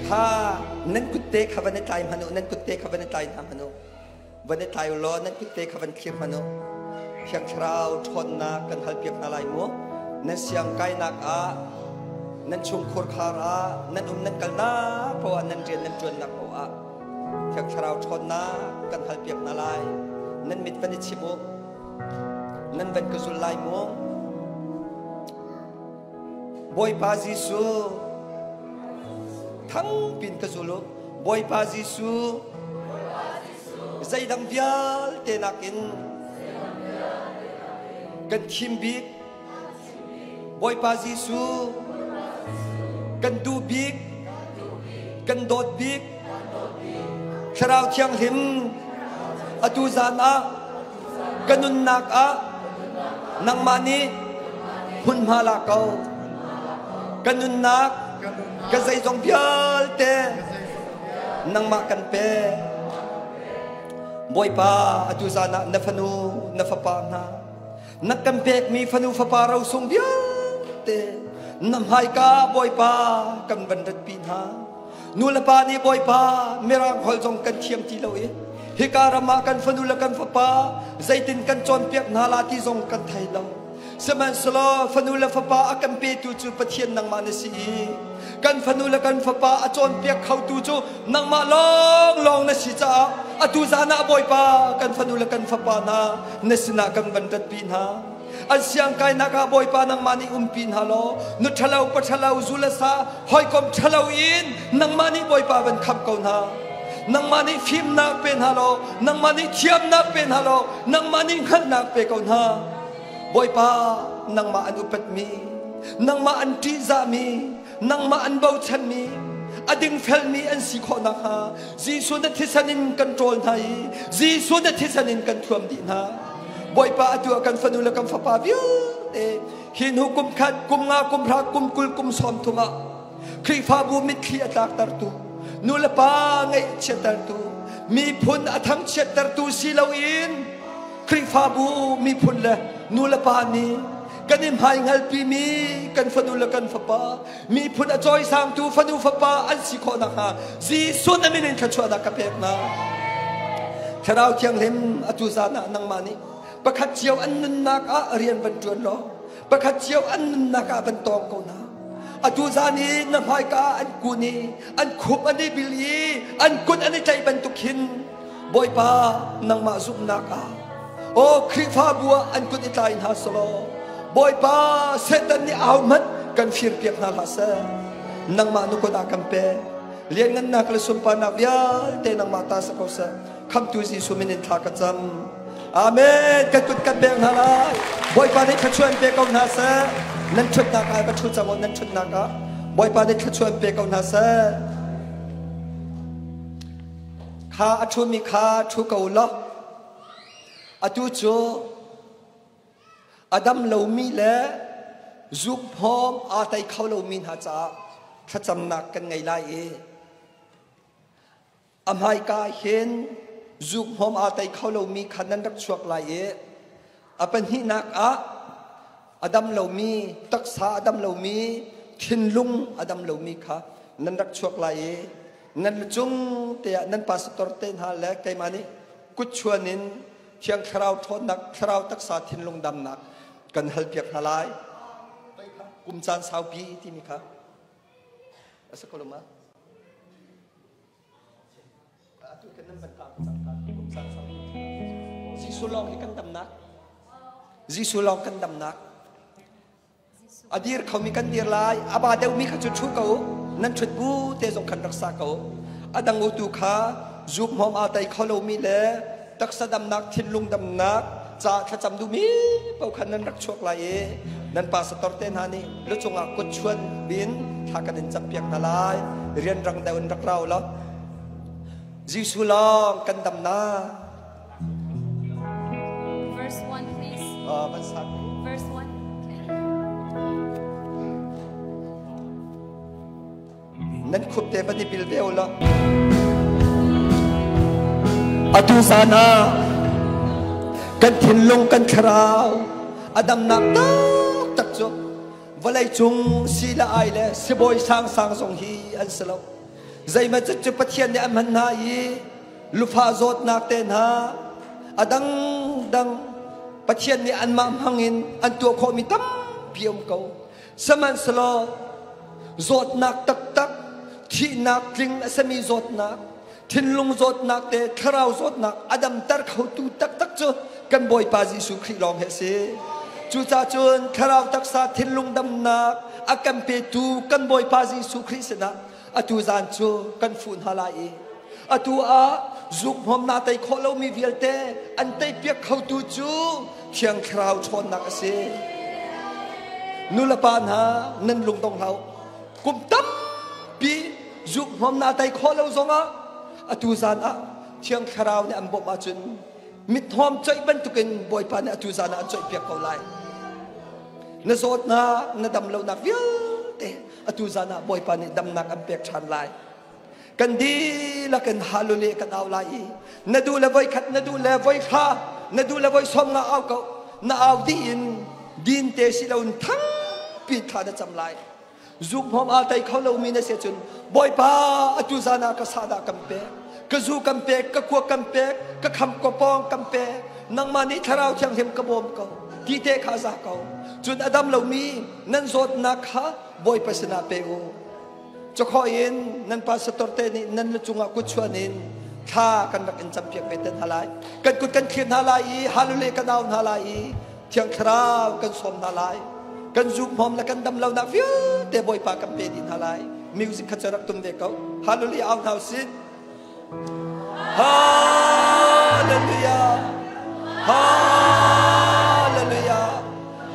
Kha nan kutte kha van i tlai hmanh u, nan kutte kha van i tlai hna hmanh u. Van i tlai u law nan kutte kha van thlir hmanh u. Thiang Thlarau ṭhawnnak kan halpiak hna lai mu. Nan siang kainak ah, nan chungkhur khar ah, nan um nan kalnak paoh ah, nan rian nan ṭuannak paoh ah Thiang Thlarau ṭhawnnak kan halpiak hna lai. Nan mit van i chim u. Nan van ka zul lai mu. Bawipa Jesuh thangpin ka zul u. Bawipa Jesuh zeidang vialte nakin Kan thim bik Bawipa Jesuh kan duh bik kan dawt bik Thlarau Thianghlim atu zan ah ka nunnak ah nangmah nih hmunhma la ko. Ka nunnak ka zeizong vialte nangmah kan pe. Bawipa, atu zan ah na fanu na fapa hna na kan pekmi fanu fapa rosung vialte na hmaika Bawipa kan van ratpi hna. Nu le pa nih Bawipa mirang holh zong kan thiam ti lo i hika ram ah kan fanu le kan fapa zeitin kan cawnpiak hna la ti zong kan thei lo. Sihmanhsehlaw fanu le fapa a kan petu cu Pathian nangmah na si i kan fanu le kan fapa a cawnpiak khotu cu nangmah lawnglawng na si caah atu zan ah Bawipa kan fanu le kan fapa hna na sinah kan van ṭatpi hna. An siangkainak ah Bawipa nangmah nih umpi hna law nu ṭhalo pa ṭhalo zu le sa hawikom ṭhalo in nangmah nih Bawipa van khamh ko hna. Nangmah nih fimnak pe hna law, nangmah nih thiamnak pe hna law, nangmah nih hngalhnak pe ko hna. Bawipa, nangmah an upatmi, nangmah an ṭihzahmi, nangmah an bochanmi, a dingfelmi an si khawh nakhnga Jesuh na thisen in kan ṭawl hna i Jesuh na thisen in kan thuam dih hna. Bawipa, atu ah kan fanu le kan fapa vialte hi hnu kum khat, kum nga, kum hra, kum 20, kum 30 ah Khrihfabu mitthli a tlaktertu, nu le pa ngaihchiattertu, miphun a thangchiattertu si loin Khrihfabu miphun le nu le pa nih kan i hmaihngalpimi kan fanu le kan fapa miphun a cawisangtu fanu fapa an si khawh nakhnga Jesuh na min in thluachuahnak ka pek hna. Thlarau Thianghlim, atu zan ah nangmah nih pakhat cio an nunnak ah rian van ṭuan law pakhat cio an nunnak ah van tawng ko hna. Atu zan i na hmaika ah an kun i an khup an i bil i an kut an i tlaih bantuk hin Bawipa, nangmah zumhnak ah aw Khrihfabu ah an kut i tlai hna selaw Bawipa, Satan nih ahohmanh kan firpiak hna hlah seh. Nangmah na kut ah kan pek. Lianngannak le sunparnak vialte nangmah ta si ko seh. Khamhtu Jesuh min in thla ka cam. Amen. Kan kut kan beng hna lai. Bawipa nih thluachuah in pe ko hna seh. Nan ṭhutnak ah va ṭhu cang u, nan ṭhutnak ah. Bawipa nih thluachuah in pe ko hna seh. Kha a ṭhumi kha ṭhu ko law atu cu a dam lomi le zukphawm aa tei kho lomi hna caah thlacamnak kan ngei lai i a hmaika hin zukhmawm aa tei kho lomi kha nan rak chuak lai i a pahnihnak ah a dam lomi taksa a dam lomi thinlung a dam lomi kha nan rak chuak lai i nan cung te ah nan pastor te hna le keimah nih kutchuan in Thiang Thlarau ṭhawnnak, thlarau taksa thinlung damnak kan halpiak hna lai. Kum caan saupi timi kha a si ko lo ma? Atu kan nan ban ka cang ka kum caan saupi. Jesuh lawng hi kan damnak. Jesuh lawng kan damnak. A dir khomi kan dir lai. A ba deuhmi kha cu ṭhu ko u. Nan ṭhut bu te zong khan rak sa ko u. A dang u tu kha zuk hmawm aa tei kho lomi le taksa damnak, thinlung damnak ca thlacam duhmi paoh khan nan rak chuak lai i nan pastor te hna nih lucung ah kut chuan bin thla kan in campiak hna lai. Rianrang deuh in rak ra u law Jesuh lawng kan damnak. Verse 1, please. Van sa. Verse 1. Okay. Nan khup te van i bil ve u law. Atu zan ah kan thinlung kan thlarau a damnak taktak cu vawleicung si le ai le sibawi sangsang zong hi an si lo. Zeihmanh cu Pathian nih a hman hna i lufa zawtnak te hna a dangdang Pathian nih anmah hmangin an tuah khawhmi tampi um ko. Sihmanhsehlaw zawtnak taktak thihnak tling a simi zawtnak thinlung zawtnak te thlarau zawtnak a damter khotu taktak cu kan Bawipa Jesuh Khrih lawng hi a si. Cucaah cun thlarau taksa thinlung damnak a kan petu kan Bawipa Jesuh Khrih sinah atu zan cu kan fuh hna lai i atu ah zukhmawm naa tei khawh lomi vialte an teipiak khotu cu Thiang Thlarau ṭhawnnak a si. Nulepa hna nan lungdong hlah u. Kum tampi zuk-hmawm naa tei khawh lo zongah atu zan ah Thiang Thlarau nih an bawmh ahcun mithnawm coih bantukin Bawipa nih atu zan ah an coihpiak ko lai. Na zawtnak, na dam lonak vialte atu zan ah Bawipa nih damnak an pek ṭhan lai. Kan dihlak in hallelujah kan au lai i na duh le voi khat, na duh le voi hra, na duh le voi sawm nga au ko. Na au dih in din te si loin thangpi thla na cam lai. Zukhmawm aa tei kho lomi na si ahcun Bawipa atu zan ah ka sahdah kan pek, ka zu kan pek, ka kuak kan pek, ka kham ka pawng kan pek, nangmah nih Thlarau Thianghlim ka bawm ko ti te kha za ko. Cun a dam lomi nan zawtnak kha Bawipa sinah pe u. Cakhawh in nan pastor te nih nan lu cungah kut chuan in thla kan rak in campiak ve te hna lai. Kan kut kan thlir hna lai i hallelujah kan au hna lai i Thiang Thlarau kan sawm hna lai. Kan zukhmawm le kan dam lonak vialte Bawipa kan pe dih hna lai. Music kha cu rak tum ve ko. Hallelujah au hna usih. Hallelujah. Hallelujah.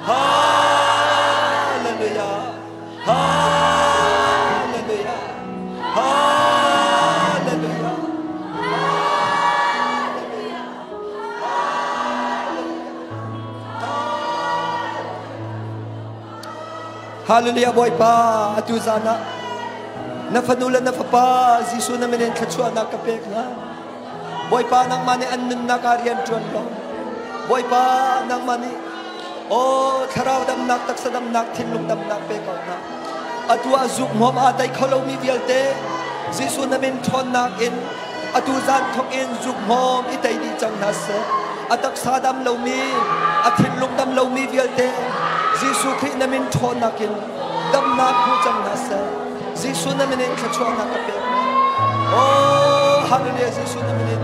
Hallelujah. Hallelujah. Hallelujah. Hallelujah Bawipa atu zan ah na fanu le na fapa Jesuh na min in thluachuahnak ka pek hna. Bawipa nangmah nih an nunnak ah rian ṭuan law Bawipa nangmah nih aw thlarau damnak taksa damnak thinlung damnak pe ko hna. Atu ah zukhmawm aa tei kho lomi vialte Jesuh na min ṭhawnnak in atu zan thawk in zukhmawm i tei dih cang hna seh. A taksa dam lomi, a thinlung dam lomi vialte Jesuh Khrih na min ṭhawnnak in damnak hmu cang hna seh. Jesuh na min in thluachuahnak ka pek hna. Oh, hallelujah, Jesuh na min in.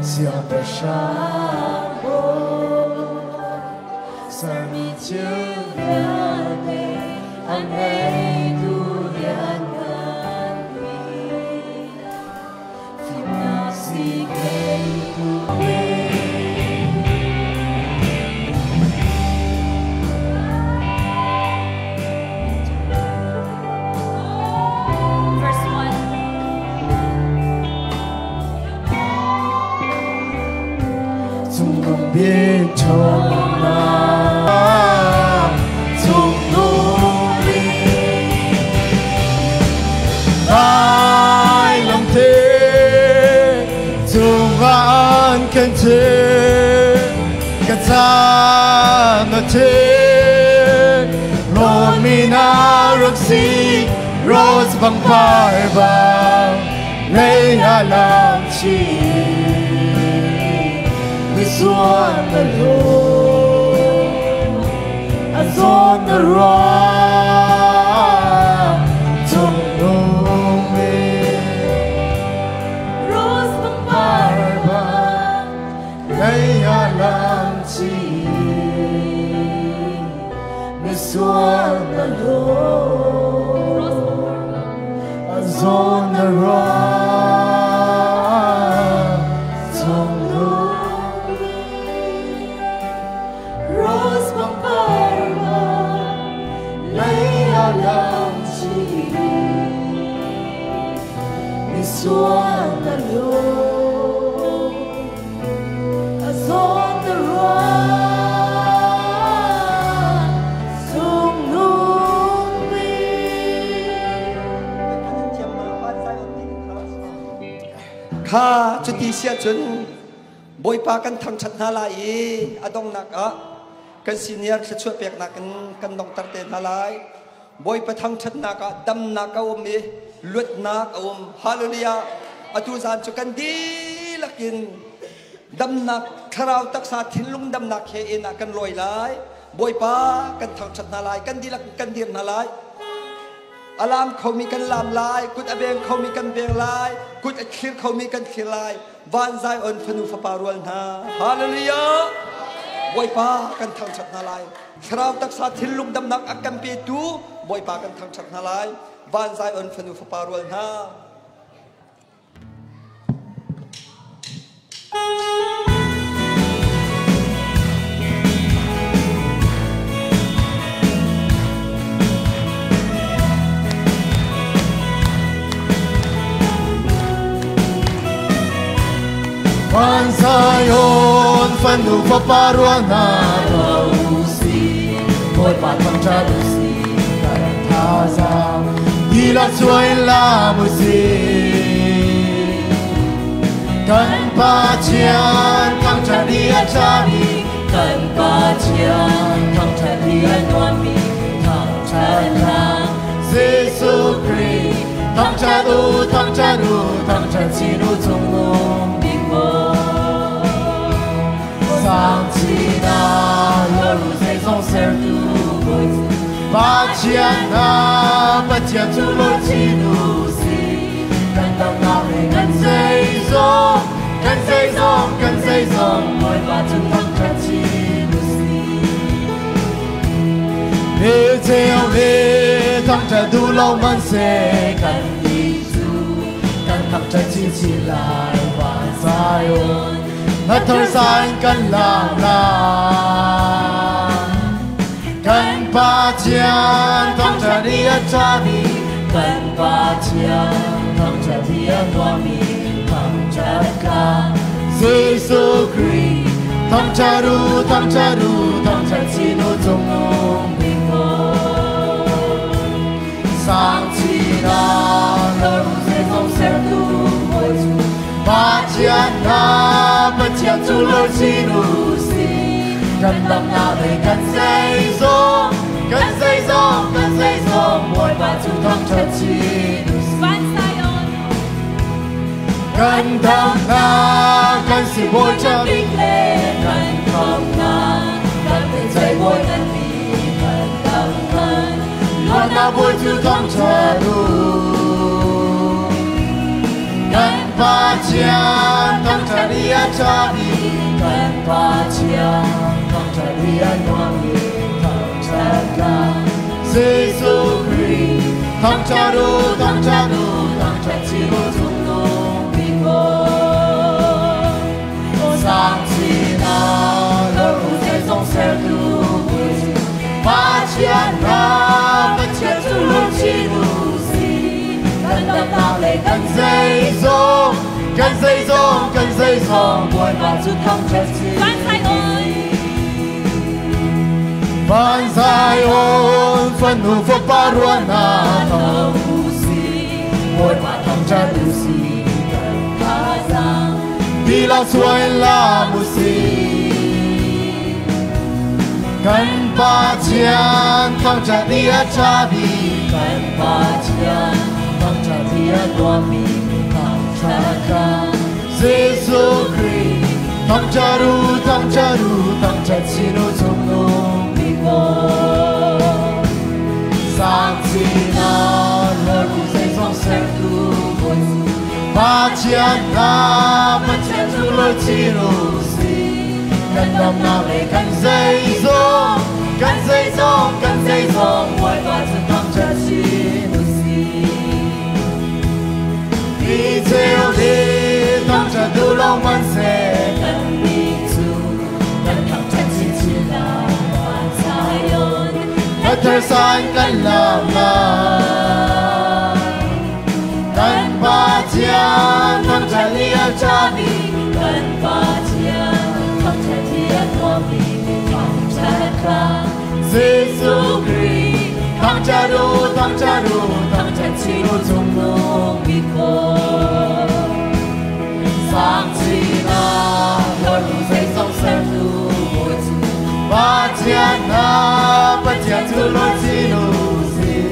Siangpahrang Bawi sermi thil vialte a ngeitu lianngan bik fimnak si ngeitu. Verse 1. Cungnung bik ṭhawnnak, cungnung bik vailamte cungah an kan thih, ka caan a thih, lawmmi na rak si, rose pangpar bang lei ah lam chin. Misual na lung, a zawn na ruah, cungnung bik Rose pangpar bang lei ah lam chin. Misual na lung, Rose pangpar bang. a zawn na ruah, cungnung bik Rose pangpar bang lei ah lam chin. Misual na lung, a zawn na ruah, cungnung bik. Kha cuti sia cun Bawipa kan thangṭhat hna lai i a donghnak ah kan senior thluachuah peknak in kan donghter te hna lai. Bawipa thangṭhatnak ah damnak a um i luatnak a um. Hallelujah! Atu zan cu kan dihlak in damnak thlarau taksa thinlung damnak he in ah kan lawi lai. Bawipa kan thangṭhat hna lai, kan dihlak in kan dir hna lai. A lam khomi kan lam lai, kut a veng khomi kan veng lai, kut a thlir khomi kan thlir lai. Van Zion fanu fapa rual hna. Hallelujah! Bawipa kan thangṭhat hna lai. Thlarau taksa thinlung damnak a kan petu Bawipa kan thangṭhat hna lai. Van Zion fanu fapa rual hna. Van Zion fanu fapa rual hna tho usih, Bawipa thangṭhat usih, kan thazaang dihlak chuah in laam usih. Kan Pathian thangṭhat i a ṭhami, Kan Pathian thangṭhat i a nuammi thangṭhatnak. Jesuh Khrih thangṭhat u, thangṭhat u, thangṭhat chin u cungnung Bik Bawi. Sang chin ah lor u zeizong sertu Bawi cu Pathian hna, Pathian cu lor chin usih. Kan damnak le kan zeizong, kan zeizong, kan zeizong, Bawipa cu thangṭhat chin usih. Mi cheu nih thangṭhat duh lo hmanhseh, Kan nih cu kan thangṭhat chinchin lai. Van Zion, hla thar sa in kan laam lai. Kan Pathian thangṭhat i a ṭhami, Kan Pathian thangṭhat i a nuammi thangṭhat tlak. Jesuh Khrih thangṭhat u, thangṭhat u, thangṭhat chin u cungnung Bik Bawi. Sang chin ah Lor u zeizong sertu Bawi cu Pathian hna, Pathian cu lor chin usih. Kan damnak le kan zeizong, kan zeizong, kan zeizong, Bawipa cu thangṭhat chin usih. Van Zion Kan damnak, kan sibawi Bawi bik bik le kan thawngnak, kan pehtlaih Bawi ngan bik, kan damnak, Luatnak Bawi cu thangṭhat u. Kan Pathian thangṭhat Thangṭhat i a ṭhami kan Pathian, thangṭhat i a nuammi thangṭhat hna. Jesuh Khrih, thangṭhat u, thangṭhat u, thangṭhat chin u cungnung bik aw. Sang chin ah lor u zeizong sertu Bawi cu Pathian hna, Pathian cu lung chin u sih. Kan damnak le kan zeizong, kan zeizong, kan zeizong, Bawipa cu thangṭhat chin Van Zion fanu fapa ruahnak tho u sih, Bawipa thangṭhat u sih, kan thazaang. Tilak suai lam u sih. Kan Pathian thangṭhat i a ṭha bik. Kan Pathian thangṭhat i a nuammi thangṭhat hna. Jesuh Khrih thangṭhat u, thangṭhat u, thangṭhat chin u cungnung bik aw. Sang chin ah lor u zeizong sertu Bawi cu. Pathian hna, Pathian cu lor chin u sih. Kan damnak le kan zeizong, kan zeizong, kan zeizong, Bawipa cu thangṭhat chin u sih. Ni cheu ni thangṭhat duh lo hmanhseh. Kannih cu kan thangṭhat chinchin lai, Van Zion. Hla thar san kan lam lai. Kan Pathian thangṭhat i a ṭhami. Kan Pathian thangṭhat i a nuammi thangṭhat hna. Jesuh Khrih thangṭhat u, thangṭhat u, thangṭhat chin u cungnung bik aw. Sang chin ah lor u zeizong sertu Bawi cu. Pathian hna, Pathian cu lor chin u sih.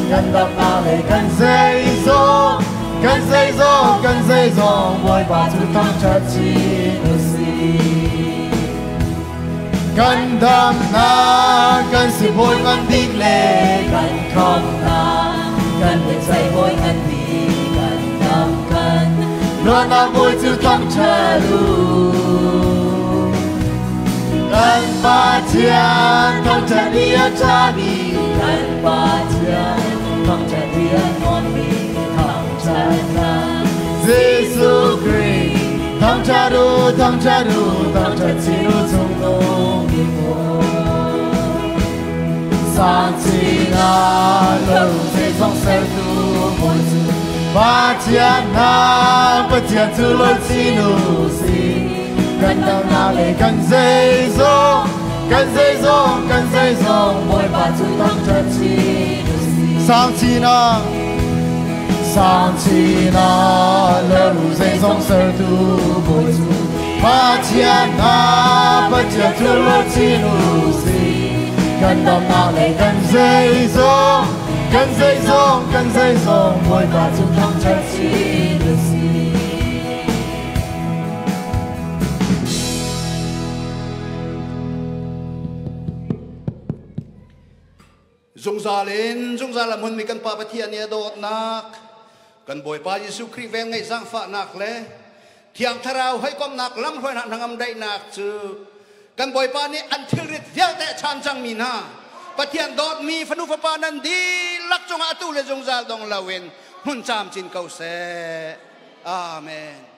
Kan damnak le kan zeizong, kan zeizong, kan zeizong, Bawipa cu thangṭhat chin u sih. Kan damnak, kan sibawi ngan bik le kan khamnak, kan biaceih bawi ngan bik, kan dam kan luatnak Bawi cu thangṭhat u. Kan Pathian thangṭhat i a ṭhami. Kan Pathian thangṭhat i a nuammi thangṭhat hna. Jesuh Khrih thangṭhat u, thangṭhat u, thangṭhat chin u cungnung bik aw. Sang chin ah lor u zeizong sertu Bawi cu. Pathian hna, Pathian cu lor chin u sih. Kan damnak le kan zeizong, kan zeizong, kan zeizong, Bawipa cu thangṭhat chin u sih. Sang chin ah, sang chin ah lor u zeizong sertu Bawi cu. Pathian hna, Pathian cu lor chin u sih. Kan damnak le kan zeizong, kan zeizong, kan zeizong, Bawipa cu thangṭhat chin u sih. Zungzal in zungzal a hmunmi kan Pa Pathian i a dawtnak, kan Bawipa Jesuh Khrih velngeih zaangfahnak le Thiang Thlarau hawikomhnak lamhruainak hnangam daihnak cu kan Bawipa nih an thilrit vialte a chaan cangmi hna Pathian dawtmi fanu fapa nan dihlak cungah atu le zungzal dong loin hmun camcin ko seh. Amen.